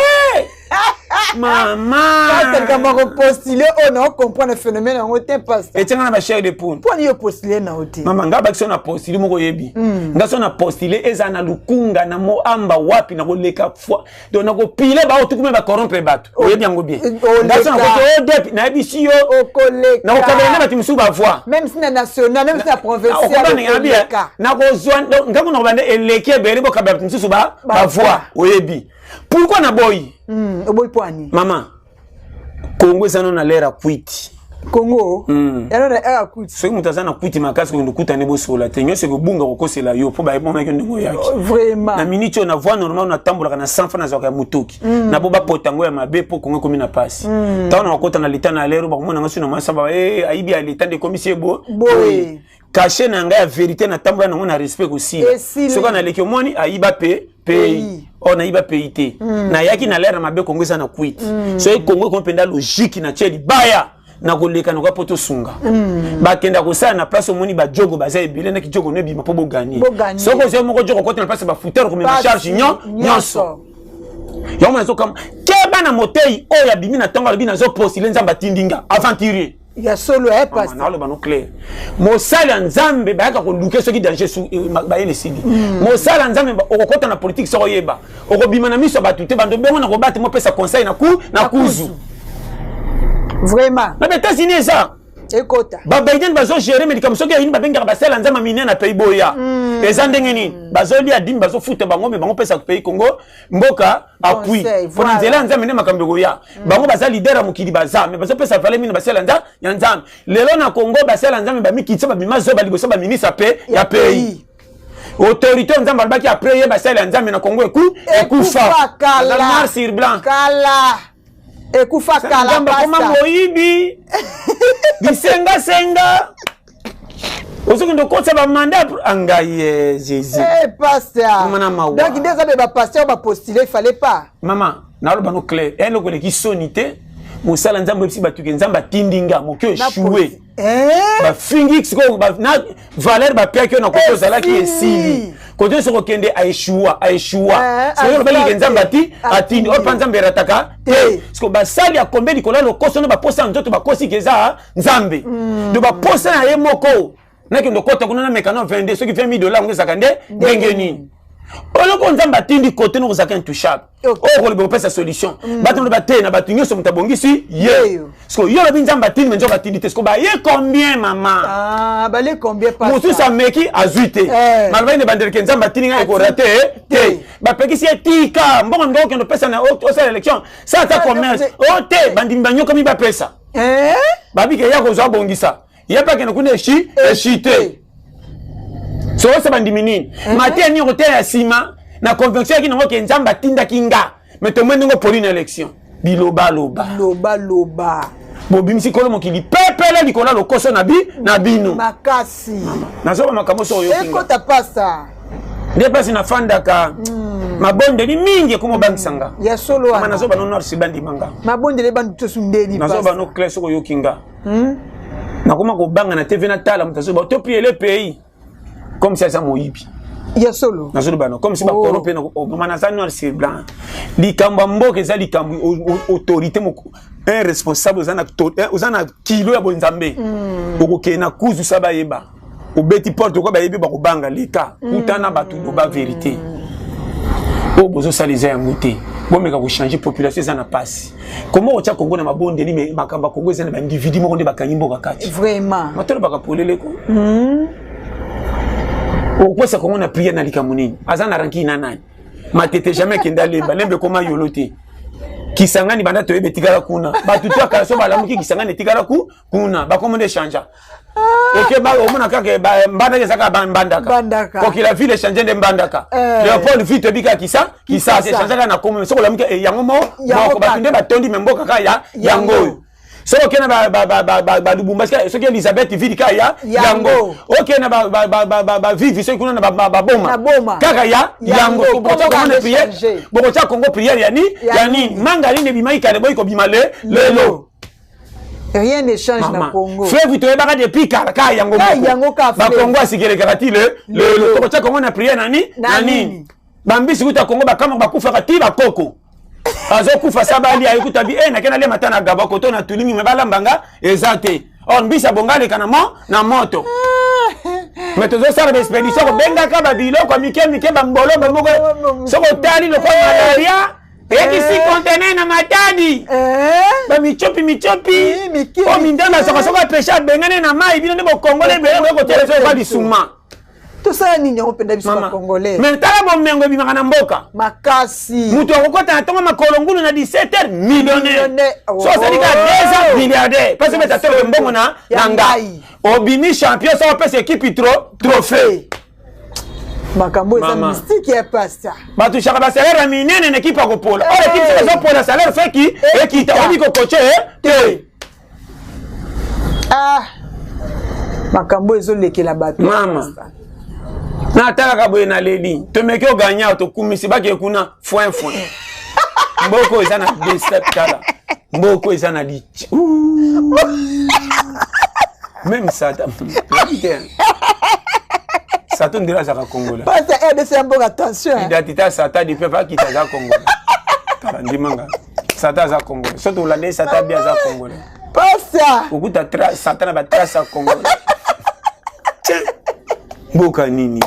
mama.
Pasteur, likambo ya kopostule oyo, na ocomprendre phénomène yango te, pasteur.
Etianga na bachair de poule.
Mpo ani yo postule na yo te?
Mama, nga baki so na postule moko, oyebi nga so na postule, eza na Lukunga na Moamba wapi, na koleka fois, donc nakopile bao tukume bacorrompre bato, oyebi yango bien. Nga so nakoti odepi, nayebisi yo, nakokabela na bato mosusu bavoi.
Même si na national, même si na provincial.
Nakozwa ngango, nakobanda eleki ebele, bokabela bato mosusu bavoi. Oyebi pourquoi naboyi?
Oboyi po ani?
Mama, Kongo eza no na lere ya kwiti.
Congo yana na air kuti.
Soki moto aza na kuti makasi, kokende okuta nde bosola te, nyonso ekobunga, kokosela yo mpo bayemonaki ndenge oyaki.
Vraiment.
Na minute oyo, na voie normale, natambolaka na 100 francs, nazwaka ya motoki na bo bapota yango ya mabe mpo Kongo ekomi na pasi. Ntango na bakota na leta na lero, bakomona nga so na mwasa ba ayibi ya leta nde ekomisi ye bo
boye.
Cachet na ngai ya vérité, natambola nango na respect, kosila.
Esili.
Soki naleki, omoni ayiba pe pays oyo, nayiba pays te, nayaki na lere na mabe. Kongo eza na kwiti. Soki Kongo ekomi mpenza logique, na tie libaya na koleka nakoya mpo tosunga. Bakenda kosala na place, omoni bajogo baza ebele, naki jogo no ebima mpo boganye.
Boganye.
Soki ozwi moko jogo, okoti na place ya bafutere, komema charge nyonso yango. Nazokama keba na motei oyo abimi na ntongo, alobi nazopostuler, Nzambe atindi nga, aventurier.
Ya solo eh, pasteur.
Naloba no clair, mosali ya Nzambe bayaka koluke soki danger bayele esili. Mosali ya Nzambe, okokɔta na politike, soki oyeba okobima na miso ya bato te, bando bongo na kobate mopesa conseil na ku na kuzu.
Vraiment.
Na baÉtats-Unis eza
ekota.
BaBiden bazogérer me likambo soki ayini, babengaka basala Nzambe minene na pays boya. Eza ndenge nini? Bazolia dîme, bazofuta bango, me bango pesa pays Congo mboka appui.
Conseil,
mpona
voilà.
Nzela ya Nzambe nde makambo ekoya. Bango baza leader ya mokili, baza me bazopesa valeur mingi basala ya Nzambe. Lelo na Congo, basala Nzambe bamikitisa, babima zoba liboso baministre pe ya pays, autorité. Nzambe alobaki après ye, basala ya Nzambe na Congo ekufa.
Ekufa kala.
Noir sur blanc.
Kala, ekufa kala.
Nzambe akoma
Pasteur.
moyibi, bisengasenga, ozokende okotisa bamandat angai ye Jésus.
Eh, pasteur.
Mama na mawa.
Donc nde eza be bapasteur bapostule, il fallait pas.
Mama, naloba no clair, eloko eleki soni te, mosala Nzambe oyebisi bato ke Nzambe atindi nga moki, oéchoué.
Eh?
Bafingi sikoyo na valeur bapiaki oyo na kote ozalaki esili, kote nyonso kokende aéchoua, aéchoua. Soki olobaki ke Nzambe ati atindi oyo, mpa Nzambe erataka te. Siko basali ya kombe likolo ya lokoso nde baposa ya nzoto, bakosi ke eza Nzambe. Donc baposa na ye moko, nakende okota kuna na mekano 22, soki 20 000 dollar, yango ezalaka nde ndenge nini? Oloko Nzambe atindi kote noko ozalaka intouchable. Oyo koloba kopesa solution, bato loba te na bato nyonso, moto abongisi ye. Siko yo olobi Nzambe atindi, me nzoka atindi te. Siko baye combien, mama?
Ah, bale combien, pasteur?
Mosusu ameki, azwi te. Malobaki nde bandeleke Nzambe atindi ngai, ekorater te. Bapekisi ye, tika mbongo ndenge okende opesa na osala élection, sala ta commerce o te. Bandimi banyokami, bapesa. Babike ya kozwa abongisa ye mpe akende kuna, eshi eshi te. Sokosa bandimi nini? Mateya nini koteya ya nsima na convention yaki nango ke Nzambe atindaki nga? Me tomoi ndenge opoli na élection, bilobaloba.
Loba loba.
Bobimisi kolo mokili pepele likolo ya lokoso na bi na bino.
Makasi.
Nazoba makambo so oyoki nga.
Ekota, pasteur.
Nde mpasi nafandaka, mabondeli mingi ekoma obangisa nga.
Ya solo
Mama,
wana.
nazoba no noir sur bandima nga.
Mabondeli bandu tosu ndeni.
Nazoba no clair, soki oyoki nga, nakoma kobanga na TV, natala moto azoba to prier pays comme si aza moyibi.
Ya solo.
Nazoloba no comme si
Oh.
bakoro mpe mama, naza noir sur blanc. Likambo ya mboka eza likambo autorité moko, un responsable oza na kilo ya bonzambe, okokende na kuzu sa bayeba, obeti porte okwa, bayebi, bakobanga leka, kutana bato, loba vérité. Oyo bozosala eza yango te, bomeka kochanger. Population eza na pasi. Koma otya Kongo na mabondeli, me makambo ya Kongo eza na baindividu moko nde bakangi mboka kati.
Vraiment.
Matolobaka polele ko okokwesa Kongo na prière na likambo nini? Aza na rancune na nani? Matete jamais akende alemba lembe, ekoma yolo te. Kisangani banda toyebi etikala kuna, bato to akala so balamuki, Kisangani etikala ku kuna, bakoma nde échange oke omona kaka Mbandaka eza kaka Mbandaka.
Mbandaka.
Kokila ville échange nde Mbandaka. Léopold ville toyebi kaka Kisasa.
Kisasa.
Échange kaka na komo, soki olamuki yango mo
Yango
moko, bato
kaka.
nde batondi, me mboka kaka ya yango oyo. Soki okende Balubumbashi, soki Elizabeth ville kaka ya
Yango.
yango. Okende na bavivi, soki kuna na baboma
Na Boma.
kaka ya
Yango.
yango.
Kombo kaka échange.
Bokotya Kongo prière ya ni
Ya
ya nini? Manga nini ebimaki kale, boyi kobima le lelo?
Rien ne change na
Mama,
Congo.
Fleuve toyebaka depuis kala kaka yango
Kaka
moko.
yango kaka fleuve.
Bakongo asikelekaka ti le lelo, tokotya Kongo na prière nani?
Na
Na
nini?
nini? Bambisi kuta Kongo bakamaka, bakufaka ti bakoko azokufa sa balia ekuta bi nake nalia mata na gaba koto na tulingi, me balambanga eza te. Or mbisi abonga aleka na mo na moto, me tozosala baexpédition kobengaka babiloko ya mike mike, bambolombo moko, soki otali lokola malaria eyekisi conteneur na Matadi. Bamichopi michopi.
Mike,
oyo mindele
mike.
azwaka soki apeshe, abengani na mai. Bino nde bokongole ebele, boye kotiela so eza lisuma.
Tosala nini yango mpenza biso bacongolais?
Mais tala bomengo ebimaka na mboka.
Makasi.
Moto akokɔta na ntongo makolo ngulu na 17 heures, millionnaire. So ozali kaka 2 ans, milliardaire. Mpasi obeta tolo mbongo na ngai, obimi champion, so opesa équipe trophée.
Makambo eza mystique ya pasta.
Batushaka basalaire ya minene na ekipe ya kopola. Oyo ekipe soki ezopola, salaire feki ekita, oyebi kokoche te.
Ah, makambo ezolekela bato.
Mama, natalaka boye, naleli. Tomeki oganya, tokumisi, bake kuna foin foin. Mboko eza na deux. Tala, mboko eza na lichi. Même sata te, sato ndelo azalaka congolais.
Pasta, RDC ya mboka, attention.
Identité ya sata du peuple akita, aza congolais. Tala, ndimanga, sata aza congolais. So tolanda sata bi aza congolais.
Pasta.
Okuta sata na batrace ya congolais. Mboka nini?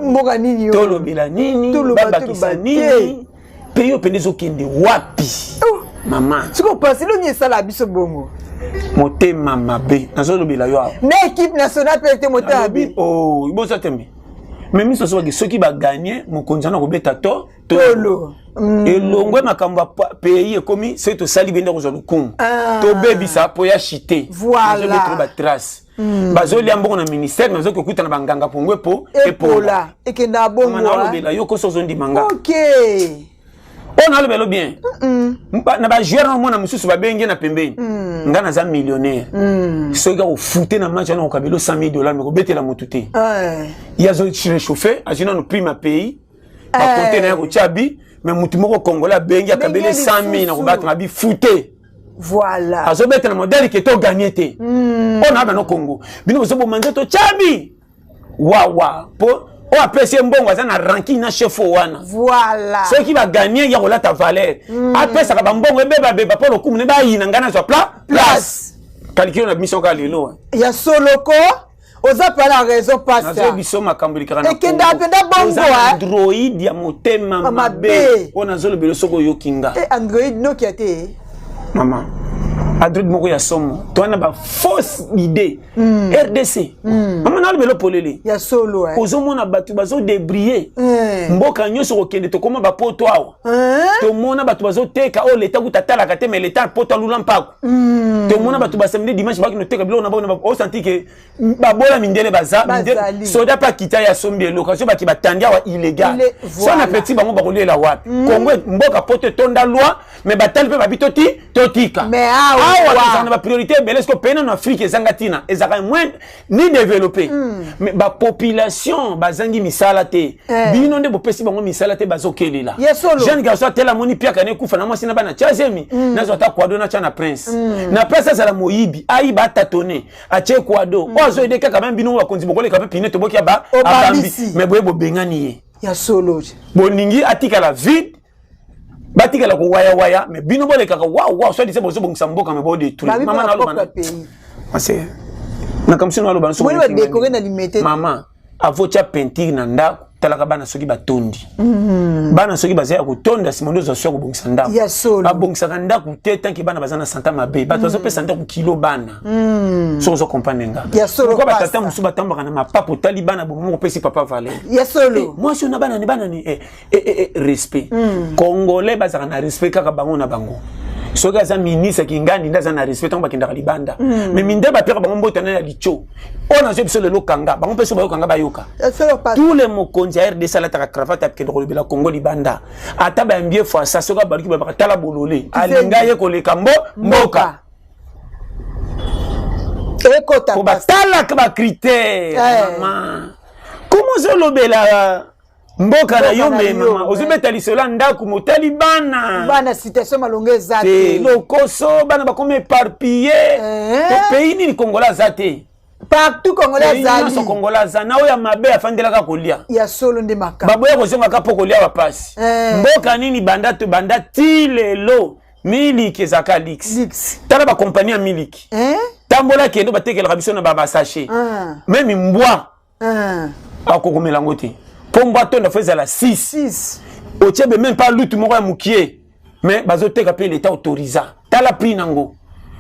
Mboka nini?
Tolobela nini? Babakisa nini? Mpe yo mpenza ezokende wapi, mama?
Sikoyo pasi longi esala biso bongo.
Motema mabe, nazolobela yo awa.
Na équipe nationale mpe te, motema mabe.
Boza tembe. Me miso soki soki baganye, mokonzi wana kobeta to
tolo.
Elongwe makambo ya pays, ekomi soki tosali bende kozwa lokumu, tobebisa mpo ya chite.
Voilà.
Batrace bazolia mbongo na ministère, mais bazoki kokutana banganga pongo epo.
Epola ekenda bongo.
Naolobela yo koso, ozondima nga.
Ok.
Oyo nalobela bien, na bajoueur na omona mosusu babengi na pembeni: "Nga naza millionnaire, soki akofute na match wana, okabelo 100 000 dollars, me kobetela motu te." Ye azo réchauffe, azwi nano prime ya pays, bakote na ye kotia bi. Mais motu moko congolais abengi, akabeli 100 000 na kobatama bi fute.
Voilà.
Azobeta na modèle ke toganye te. Oyo na bano Congo, bino bozoboma nzoto, tyabi wawa mpo oyo apesi ye mbongo aza na rancune na chef oyo wana.
Voilà.
Soki baganye, ya kolata valeur, apesaka bambongo ebebabeba mpo lokumu ne bayina ngai nazwa place. Calcul na biso kaka lelo.
Ya soloko, oza pa na raison, pasta.
Nazoyebi biso makambo elekaka na
Ekenda mpenza bongo.
Android ya motema mabe oyo nazolobela, soki oyoki nga.
Android Nokia te.
Mama, android moko ya somo, towana bafausse idée. RDC, mama, nalobela polele.
Ya solo.
Ozomona bato bazodébrouiller mboka nyonso kokende, tokóma bapoto awa, tomona bato bazoteka oyo leta kuta atalaka te, mais leta poto alula mpako. Tomona bato basamedi, dimanche bakende oteka biloko na bango, osanti ke babola mindele baza soda mpe akita ye asombi eloko, azo baki batandi awa illégal. So na peti bango bakolela wapi? Kongo mboka poto etonda loi, mais batali mpe babi toti totika.
Awa
tozala na bapriorité ebele. Siko pays nano Afrique ezanga ntina, ezalaka moins ni développé, mais bapopulation bazangi misala te. Bino nde bopesi bango misala te, bazokelela. Jeune garçon atela, amoni piaka na ekufa na mwasi na bana, tia zemi, nazwa ata kwado, natya na prince na place. Azala moyibi, ayiba, atatone, atie kwado oyo azoyede kaka. Meme bino bakonzi bokoleka mpe pine toboki abambi, mais boye bobengani ye.
Ya solo.
Bolingi atikala vide, batikala kowayawaya, mais bino bolekaka wawa, soit disant bozobongisa mboka, mais bodétruire. Mama, naloba makambo sino naloba. Mama, avotia peinture na ndako, talaka bana soki batondi. Bana soki baza ya kotonda, nsima nde ozwa so ya kobongisa ndako. Babongisaka ndako te tant que bana baza na santa mabe. Bato bazopesa ndako kilo bana. Soki ozo comprendre nga, pourquoi batata mosusu batambaka na mapapa, otali bana bomo moko, opesi papa valeur. Mwasi oyo na bana ni bana ni respect. Congolais bazalaka na respect kaka bango na bango. Soki aza ministre kingandi nde aza na respect ntango bakendaka libanda. Mais minde bapeka bango mbote na ya litio oyo nazwi biso lelo, kanga bango mpe so bayokanga bayoka. Tous les mokonzi ya RDC alataka cravate, akende kolobela Congo libanda, ata bayambi ye fasa, soki abaluki, babaka: "Tala bolole, alinga ye koleka mbo mboka."
Ekota.
Po batalaka bacritère. Mama, komo ozolobela mboka na yo, me mama ozobeta lisolo ya ndako, motali bana.
Bana, situation malongo eza
te. Lokoso, bana bakomi éparpillé. Pays nini congolais aza te?
Partout congolais azali.
Nyonso congolais aza na oyo ya mabe, afandelaka kolia.
Ya solo nde makambo.
Baboya kozongaka mpo kolia bapasi. Mboka nini banda to banda ti lelo miliki ezalaka lix? Tala bakompagnie ya miliki, tambola, kende batekelaka biso na basachet. Même mbwa akokomela yango te, mpo mbwa tonda fo ezala 6, otie be même pas lutu moko ya mokie, mais bazoteka mpe l'état autorisa. Tala prix nango.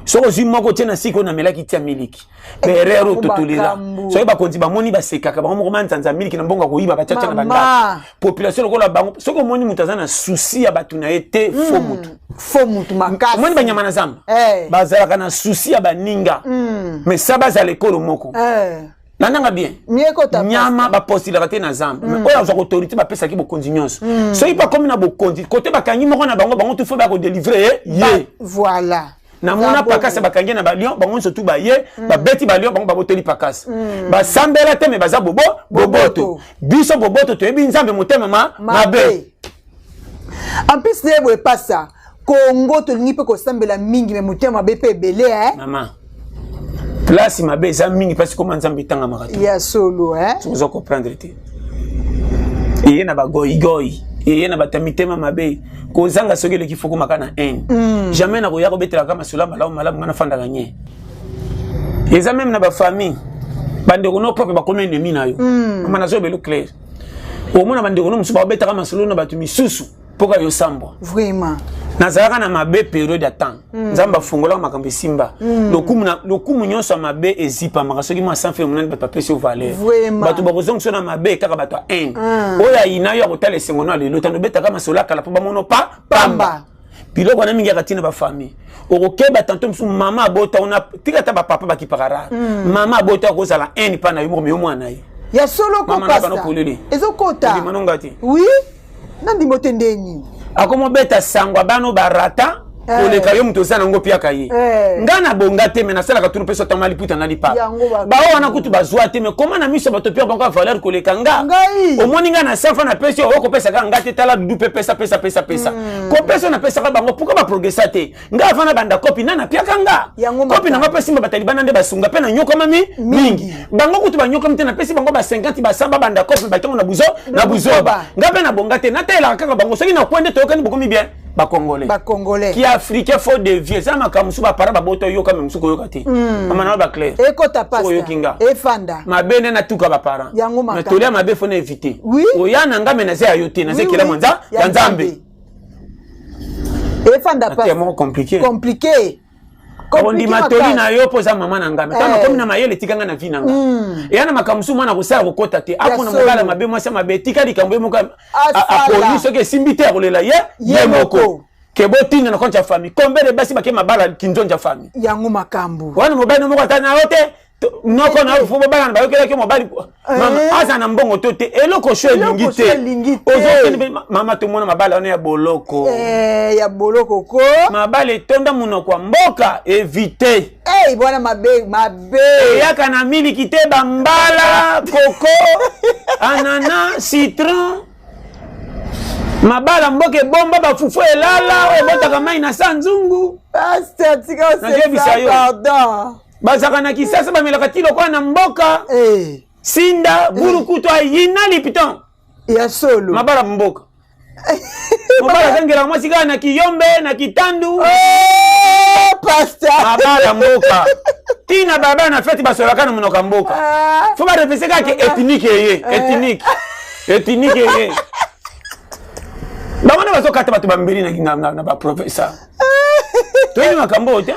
Soki ozwi moko otie na sika oyo namelaki tia miliki, baerreur oyo totolera. Soki bakonzi bamoni, basekaka bango moko. Manzanza miliki na mbongo ya koyiba, batiatia na bandako. Population lokola bango, soki omoni moto aza na souci ya bato na ye te, fo motu.
Fo mutu makasi.
Omoni banyama na zamba, bazalaka na souci ya baninga, mais sa bazala ekolo moko. Landanga bien, nyama bapostilaka te na zamba. Oyo azwaka autorité, bapesaki bokonzi nyonso. Soki bakomi na bokonzi, kote bakangi moko na bango, bango tu fo bakodelivre ye.
Voilà.
Namona pakasa bakangi na balion, bango nyonso tu baye, babeti balion, bango babotoli pakasa. Basambela te, me baza bobo boboto. Biso boboto toyebi Nzambe, motema ma mabe.
En plus nde boye pasa Kongo, tolingi mpe kosambela mingi, me motema mabe mpe ebele, eh?
Mama, place mabe eza mingi mpasi koma Nzambe etangamaka te.
Ya solo, eh?
Soki oza comprendre te, eye na bagoigoi, eye na bato ya mitema mabe. Kozanga soki eleki, fokomaka na haine. Jamais nakoya kobetelaka masolo ya malamu malamu. Nga nafandaka nye, eza même na bafamille, bandeko no propre bakomi ennemi na yo. Mama, nazoyeba elo clair. Omona bandeko no mosusu babetaka masolo na bato misusu mpoka yo sambwa.
Vraiment.
Nazalaka na mabe periode ya temps. Nzambe afungolaka makambo, esimba. Lokumu lokumu nyonso ya mabe ezipamaka soki mwa sanfe monani, bato bapesi yo valeur. Bato bakozongisa na mabe kaka bato ya haine. Oyo ayina yo, akotala esengo no ya lelo. Tando obetaka masolo ya kala mpo bamono pa pamba. Biloko wana mingi yaka ntina bafamille. Okokeba tanto mosusu mama abota una, tika ata bapapa bakipaka rare. Mama abota akozala haine mpa na yo moko, me yo mwana ye.
Ya solo ko pasta, ezokota.
Manonga te.
Oui, nandimo te ndeni.
Akomobeta sango abano barata koleka yo moto oza nango, piaka ye. Nga na bonga te, me nasalaka tunu mpe otama liputa na lipapa. Bao wana kutu bazwa te, me koma na miso ya bato pia bango ya valeur koleka nga. Omoni nga na safa, napesi oyo okopesaka nga te. Tala dudu mpe pesa pesa pesa pesa. Kopesa oyo napesaka bango, pourquoi baprogressa te? Nga avant na banda kopi na napiaka nga kopi nanga mpe simba batali bana nde basunga mpe nanyokwamami mingi. Bango kutu banyokwami te. Napesi bango ba 50, basamba banda kopi batongo na buzo na buzoba. Nga mpe nabonga te, natayelaka kaka bango. Soki nakwe nde toyokani, bokomi bien bacongolais.
Bacongolais.
Ki africain faut dévier. Eza makambo mosusu bapara babota, oyoka, me mosusu koyoka te. Mama na baclair.
Ekota pasta.
Oyoki nga.
Efanda.
Mabe nde natuka baparent.
Yango makambo.
Mais tolia mabe, faut na éviter.
Oui.
Oya na nga, me naza ya yo te, naza ekelamu ya Nzambe.
Efanda
pasta. Moko compliqué.
Compliqué.
Ondima toli na yo mpo oza mama na ngai, ntango nakomi na mayele, etika ngai na vie na ngai. Eya na makambo mosusu mwana kosala kokota te. Apona mobala mabe, mwasi mabe, etika likambo ye moko aponi. Soki esimbi te, akolela ye ye moko ke botinda na compte ya famille. Combien de basi bake mabala kinzonzi ya famille?
Yango makambo.
Wana mobali moko ata na yo te, noko na yo fo bobalana, bayokelaki mobali. Mama aza na mbongo to te, eloko so elingi te, ozokende. Mama, tomona mabala wana ya boloko.
Ya boloko ko.
Mabala etonda monoko ya mboka, évite.
Hey, bwana, mabe mabe.
Eyaka na miliki te, bambala koko, anana, citron. Mabala mboka ebomba bafufu elala, oyo ebotaka mai na sa nzungu.
Pasteur, tika.
Nazebisa yo.
Pardon.
Bazalaka na Kisasa, bamelaka ti lokola na mboka. Sinda burukutu ayina Lipton.
Ya solo.
Mabala mboka, mobali azangelaka mwasi kaka na kiyombe na kitandu.
Oh, pasteur.
Mabala mboka, ntina baba na fete, basolaka na monoko ya mboka. Fo barefese kaka ke ethnique eye, ethnique, ethnique eye. Bango nde bazokata bato bambeli na baprofesseur. Toyebi makambo oyo te.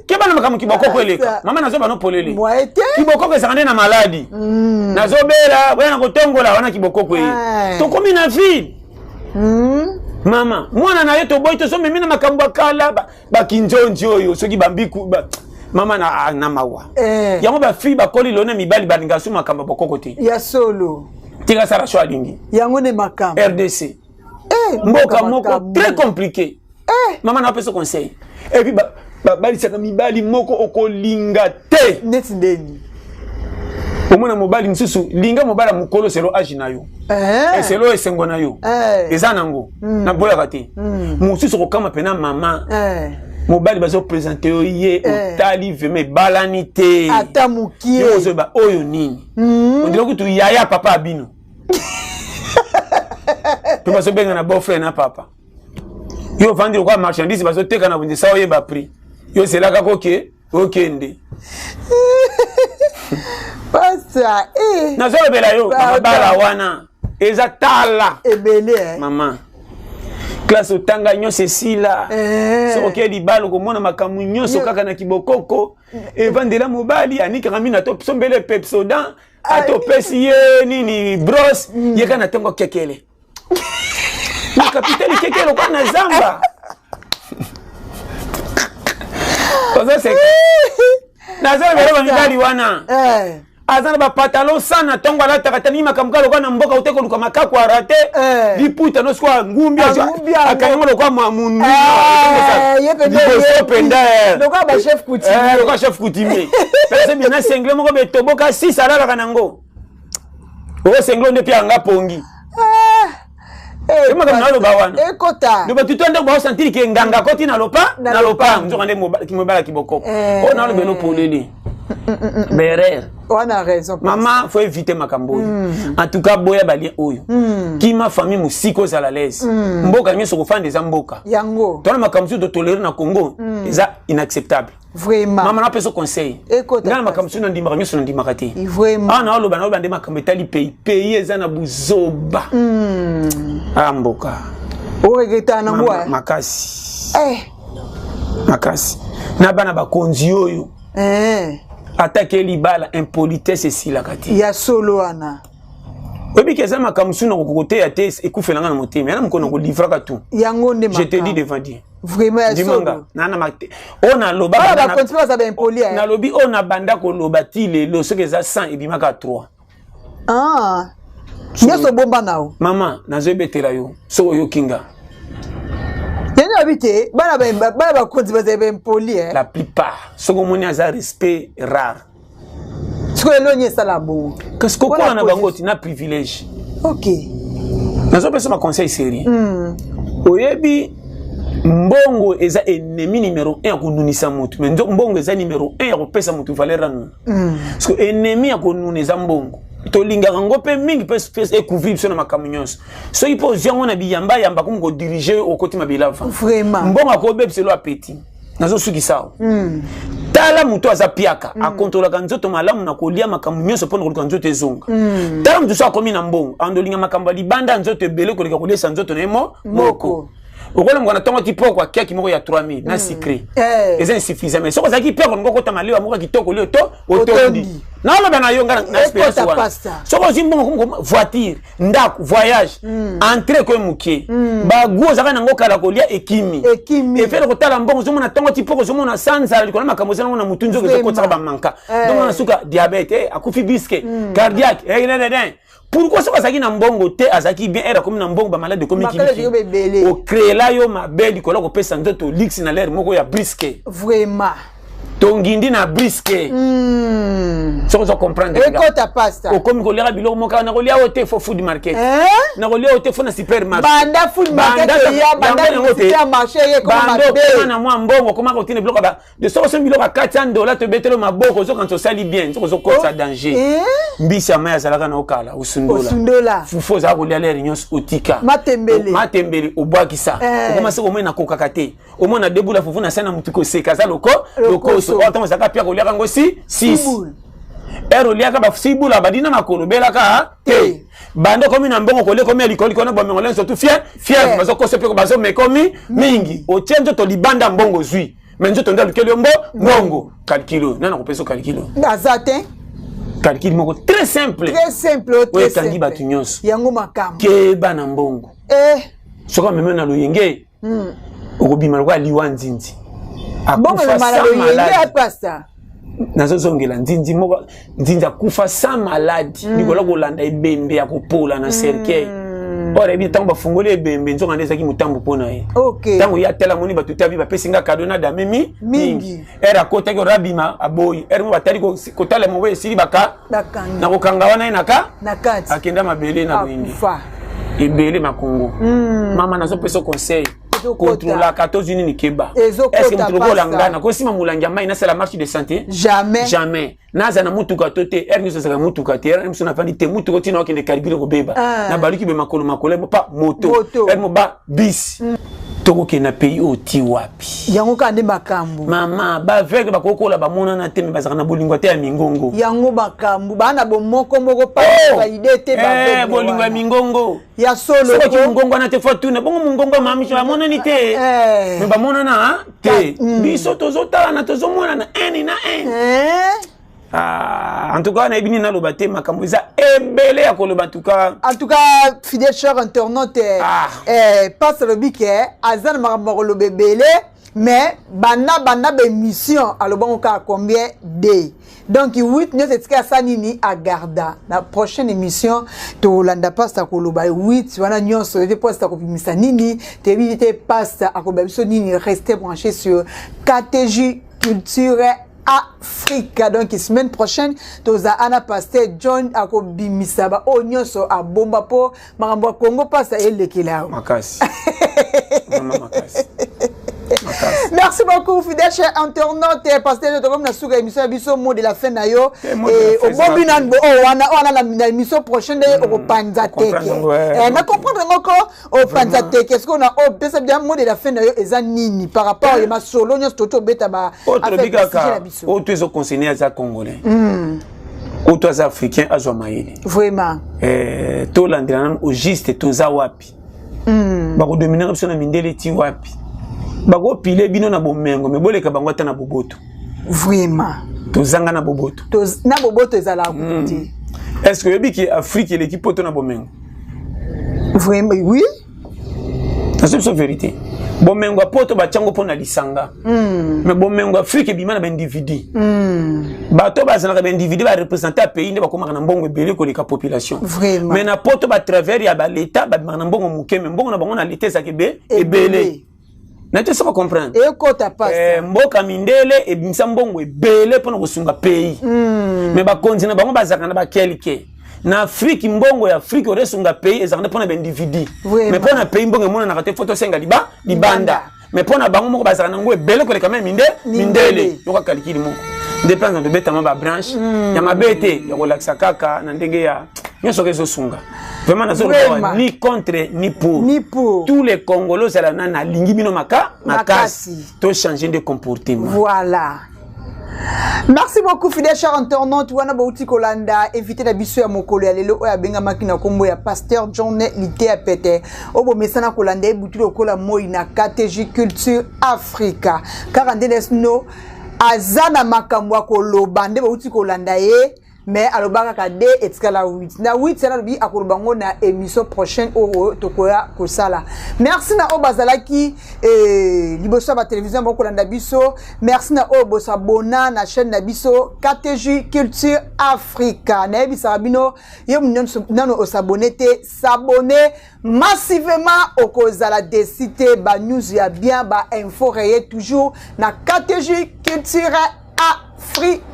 Keba na makambo kibokoko eleka. Mama, nazoba no polele. Kibokoko ezalaka nde na maladi. Nazobela oya na kotongola wana, kibokoko eye. Tokomi na ville, mama, mwana na ye toboyi, tozomemi na makambo ya kala, bakinzonzi oyo soki bambiku. Mama na mawa. Yango bafille bakoli lelo na mibali balingaka so makambo ya bokoko te.
Ya solo.
Tika sala so alingi.
Yango nde makambo.
RDC, mboka moko très compliqué. Mama, na apesa conseil. Et puis babalisaka mibali moko okolinga te.
Neti ndeni?
Omona mobali mosusu, linga mobali ya mokolo selon âge na yo, eselo esengo na yo eza nango, naboyaka te. Mosusu okokama mpena, mama, mobali bazopresente yo ye, otali vraiment ebalani te.
Ata mokie.
Ozoyeba oyo nini, ondira kutu yaya papa ya bino mpe bazobenga na beau-frère na papa. Yo ovandi lokola marchandise bazoteka na wenze, sa oyeba prix, yo ozelaka koke okende.
Pasta, eh.
Nazolobela yo, mabala wana eza tala.
Ebele, eh.
Mama, Classe otanga nyonso esila. Eh. Soki okei libala okomona makambo nyonso kaka na kibokoko. Evandela mobali anikaka mino ata osombele pepsodent ata opesi ye nini brosse ye kaka na ntongo kekele. Na kapitali kekele lokola na zamba. Oza seka. Naza na ba mibali wana. Eh. Aza na bapatalon sa na ntongo alataka tani makambo kaka lokola na mboka ote koluka makaku arate eh. Liputa no sikoyo ngumbi akangi yango lokola mundu eh, liboso mpenza eh.
Lokola
chef coutumier pese bina sengle moko betoboka 6 alalaka nango oyo sengle nde mpe yanga pongi
Eh,
makambo naloba wana
ekota
do bato to ndeko baosantiri ke nganga akoti na lopa na lopango nzoka nde mobala kibokoko eh. Oyo naloba elo polele berere
wana raison.
Mama, faut éviter makambo oyo. En tout cas, boya balien oyo. Kima famille mosika, ozala l'aise. Mboka nyonso kofanda eza mboka.
Yango.
Tona makambo mosusu totolere na Congo eza inacceptable.
Vraiment.
Mama, napesa conseil.
Ekota.
Ngai na makambo mosusu nandimaka nyonso nandimaka te.
Vraiment.
Awa naoloba naoloba nde makambo etali pays. Pays eza na buzoba. Ah, mboka.
Oregreta nango.
Mama, makasi.
Eh.
Makasi. Na bana bakonzi oyo.
Eh.
Atake libala, impolitesse esilaka te.
Ya solo wana.
Oyebi ke eza makambo mosusu nakoki koteya te, ekufelanga na motema yana mokolo nakolivraka tout.
Yango nde.
Je te dis devant Dieu.
Vraiment, ya solo.
Oyo naloba
bakonzi baza baimpoli.
Nalobi oyo nabanda koloba ti lelo, soki eza 100 ebimaka 3.
Ah. Nyonso obomba na yo.
Mama, nazoyebetela yo soki oyoki nga.
Yango nayebi te, bana bakonzi bazali baimpoli.
La plupart, soki omoni aza respect rare.
Sikoyo eloni esala bongo.
Kasi kokola na bango ti na privilège.
Ok.
Nazopesa ba conseil sérieux. Oyebi mbongo eza ennemi numéro 1 ya konunisa motu, mais mbongo eza numéro 1 ya kopesa motu valeur ya nuna. Parce que ennemi ya konuna eza mbongo. Tolingaka yango mpe mingi mpe ekouvrir biso na makambo nyonso. Soki mpe ozwi yango na biyambayamba komi kodirige yo, okoti mabelava.
Vraiment.
Mbongo akobebiselo apeti. Nazosukisa awa. Tala moto aza piaka, akontrolaka nzoto malamu na kolia makambo nyonso mpona koluka nzoto ezonga. Tala moto so akomi na mbongo, andolinga makambo ya libanda nzoto ebele koleka koliesa nzoto na ye moko. Okolambuka na ntongo ti poko akiaki moko ya 3000 na sucré. Eza insuffisant, mais soki ozalaki piaka olingi okota malewa moko ya kitoko lio to otondi. Naloba na yo nga na expérience wana. Soki ozwi mbongo, voiture, ndako, voyage, entrée koye moke, bagu ozalaka nango kala kolia ekimi. Efele kotala mbongo ozomona ntongo ti poko ozomona sanzala likolo makambo eza nango na motu nzoka ezokotisaka bamanka. Donc na suka diabète, akufi bisque cardiaque. Pourquoi soki azalaki na mbongo te azalaki bien, ere akomi na mbongo bamalade ekomi
kilikili.
Okreela yo mabe likolo kopesa nzoto luxe na lere moko ya briske.
Vraiment.
Tongindi na briske. Soki ozo comprendre.
Ekota pasta.
Okomi koliaka biloko moko nakolia oyo te fo food market. Nakolia oyo te fo na supermarché.
Banda food market ya banda supermarché ye
koma mabe. Banda okoma na mwa mbongo okoma kotina biloko ba de soki osombi biloko ya 400 dollars tobetelo maboko ozokanisa osali bien, soki ozokotisa danger. Mbisi ya mai azalaka na okala osundola. Fufu ozalaka kolia lere nyonso otika.
Matembele.
Matembele obwakisa. Okoma soki omoi nakokaka te. Omona debula fufu na sana mutu koseka aza loko lokoso. Oyo ntango ozalaka pia koliaka yango si 6 ere oliaka basibula badina makolo belaka te. Banda okomi na mbongo kolia komi ya likolo likolo na bomengo lenso tu fier fier bazokosa mpe bazomekomi mingi otie nzoto libanda mbongo ozwi mais nzoto nde alukeli yo mbongo. Calcul oyo nani akopesa calcul oyo?
Aza te.
Calcul moko très simple.
Très simple.
Oyo ekangi bato nyonso.
Yango makambo.
Keba na mbongo. Soki amemi na loyenge okobima lokola liwa nzinzi.
Akufa sans maladi.
Nazozongela nzinzi moko, nzinzi akufa sans maladi likolo kolanda ebembe ya kopola na cercueil. Or ebi ntango bafungoli ebembe, nzoka nde ezalaki motambo mpo na ye. Ntango ye atala moni bato te, abi bapesi nga kado na dame mi mingi. Ere akotaki ora abima aboyi ere mo batali kotala mobo esili baka na kokanga wana ye naka akenda mabele na loyenge ebele makongo. Mama, nazopesa conseil, kontrolaka tozwi nini keba. Est-ce moto lokola nga nakosima molangi ya mai nasala marche de santé?
Jamais.
Jamais. Naza na mutuka to te, ere nyonso ezalaka mutuka te, ere mosusu nafandi te mutuka otina okende karibile kobeba. Nabaluki be makolo makolo pa moto ere mo ba bis. Tokokende na pays oyo ti wapi?
Yango kaka nde makambo.
Mama, baaveugle bakokola bamonana te, me bazalaka na bolingo te ya mingongo.
Yango makambo, baa na bomoko moko pavalide oh! te.
Eh, bolingo ya mingongo.
Ya solo.
Soki mongongo wana te, fo tuna bongo mongongo ya mamiso amonani te, eh. Me bamonana te. Biso tozotalana, tozomonana ene na ene.
Eh?
Ah, en tout cas nayebi nini naloba te, makambo eza ebele ya koloba, en tout cas.
En tout cas, fidèle cher internaute, ah. Eh, passe alobi ke aza na makambo ya koloba ebele, mais banda banda baémission alobango kaka combien de, donc 8 nyonso etika asa nini agarda na prochaine émission. Tolanda pasta koloba 8 wana nyonso ete pasta akobimisa nini, toyebi te pasta akoloba biso nini. Restez branché sur KTJ Culture Afrique. Donc semaine prochaine toza ana pasteur John, akobimisa ba oyo nyonso abomba mpo makambo ya Congo pasta elekela.
Makasi, makasi.
Merci beaucoup, fidèle cher internaute. Pasteur, tokomi na suka émission ya biso. Mot de la fin na yo, obombi nani bo oyo wana wana na émission prochaine nde okopanza teke na comprendre yango ko opanza teke. Sikoyo na oyo pesa bien, mot de la fin na yo eza nini par rapport ya masolo nyonso toti obeta ba?
Oyo tolobi kaka, oyo to ezoconcerner aza Congolais, oyo to aza Africain, azwa mayele.
Vraiment.
Tolandela nanu au juste toza wapi. Bakodominaka biso na mindele ti wapi? Bakopile bino na bomengo, me boleka bango ata na boboto.
Vraiment.
Tozanga na boboto.
Na boboto ezalaka kutu te.
Est ce que oyebi ke Afrique eleki poto na bomengo?
Vraiment, oui.
Nazo biso vérité, bomengo ya poto batiango mpo na lisanga, mais bomengo Afrique ebima na baindividu. Bato bazalaka baindividu, bareprésente ya pays nde bakomaka na mbongo ebele koleka population. Mais na poto, batravers ya baleta, babimaka na mbongo moke, mais mbongo na bango na leta ezalaka ebele na te. Soka comprendre.
Ekota.
Eh, mboka mindele ebimisa mbongo ebele mpona kosunga pays, mais bakonzi na bango bazalaka na bakelke. Na Afrique, mbongo ya Afrique oyo esunga pays ezalaka nde mpona baindividu, mais mpona pays mbongo emonanaka te. Fo tosenga liba libanda, mais mpona bango moko bazalaka nango ebele koleka me minde mindele. Yoka kalikili moko nde mpenza tobetama babranche ya mabe te, ya kolakisa kaka na ndenge ya nyonso oyo ezosunga. Vraiment, nazoloba ni contre ni pour.
Ni pour.
Tous les Congolais ozala na nalingi bino maka makasi, tochange nde comportement.
Voilà. Merci beaucoup, fidèle cher internaute. Wana bauti kolanda invité na biso ya mokolo ya lelo oyo abengamaki na kombo ya pasteur John Litea Pete. Oyo bomesana kolanda ye butu lokola moi na KTJ Culture Africa. Kaka nde no aza na makambo ya koloba nde bauti kolanda ye, mais aloba kaka de etikala 8 na 8 wana, alobi akoloba ngo na émission prochaine oyo tokoya kosala. Merci na oyo bazalaki liboso ya batelevizio bakolanda biso. Merci na oyo bosabona na chaîne na biso KTJ Culture Africa. Nayebisaka bino, yo nano osabone te, s'abonner massivement, okozala déçu te. Banews ya bien, bainfo réel, toujours na KTJ Culture Africa.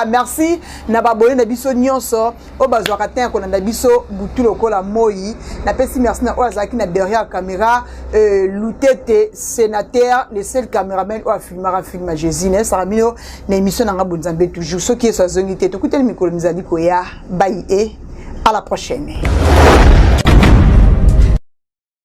Merci na baboye na biso nyonso oyo bazwaka te ya kolanda biso butu lokola moi. Napesi merci na oyo azalaki na derrière caméra, Lutete Sénateur, le seul caméraman oyo afilmaka film ya Jésus. Nayesaka bino na émission na nga Bonzambe toujours. Soki Yesu azongi te, tokutani mikolo mizali koya. Bai e à la prochaine.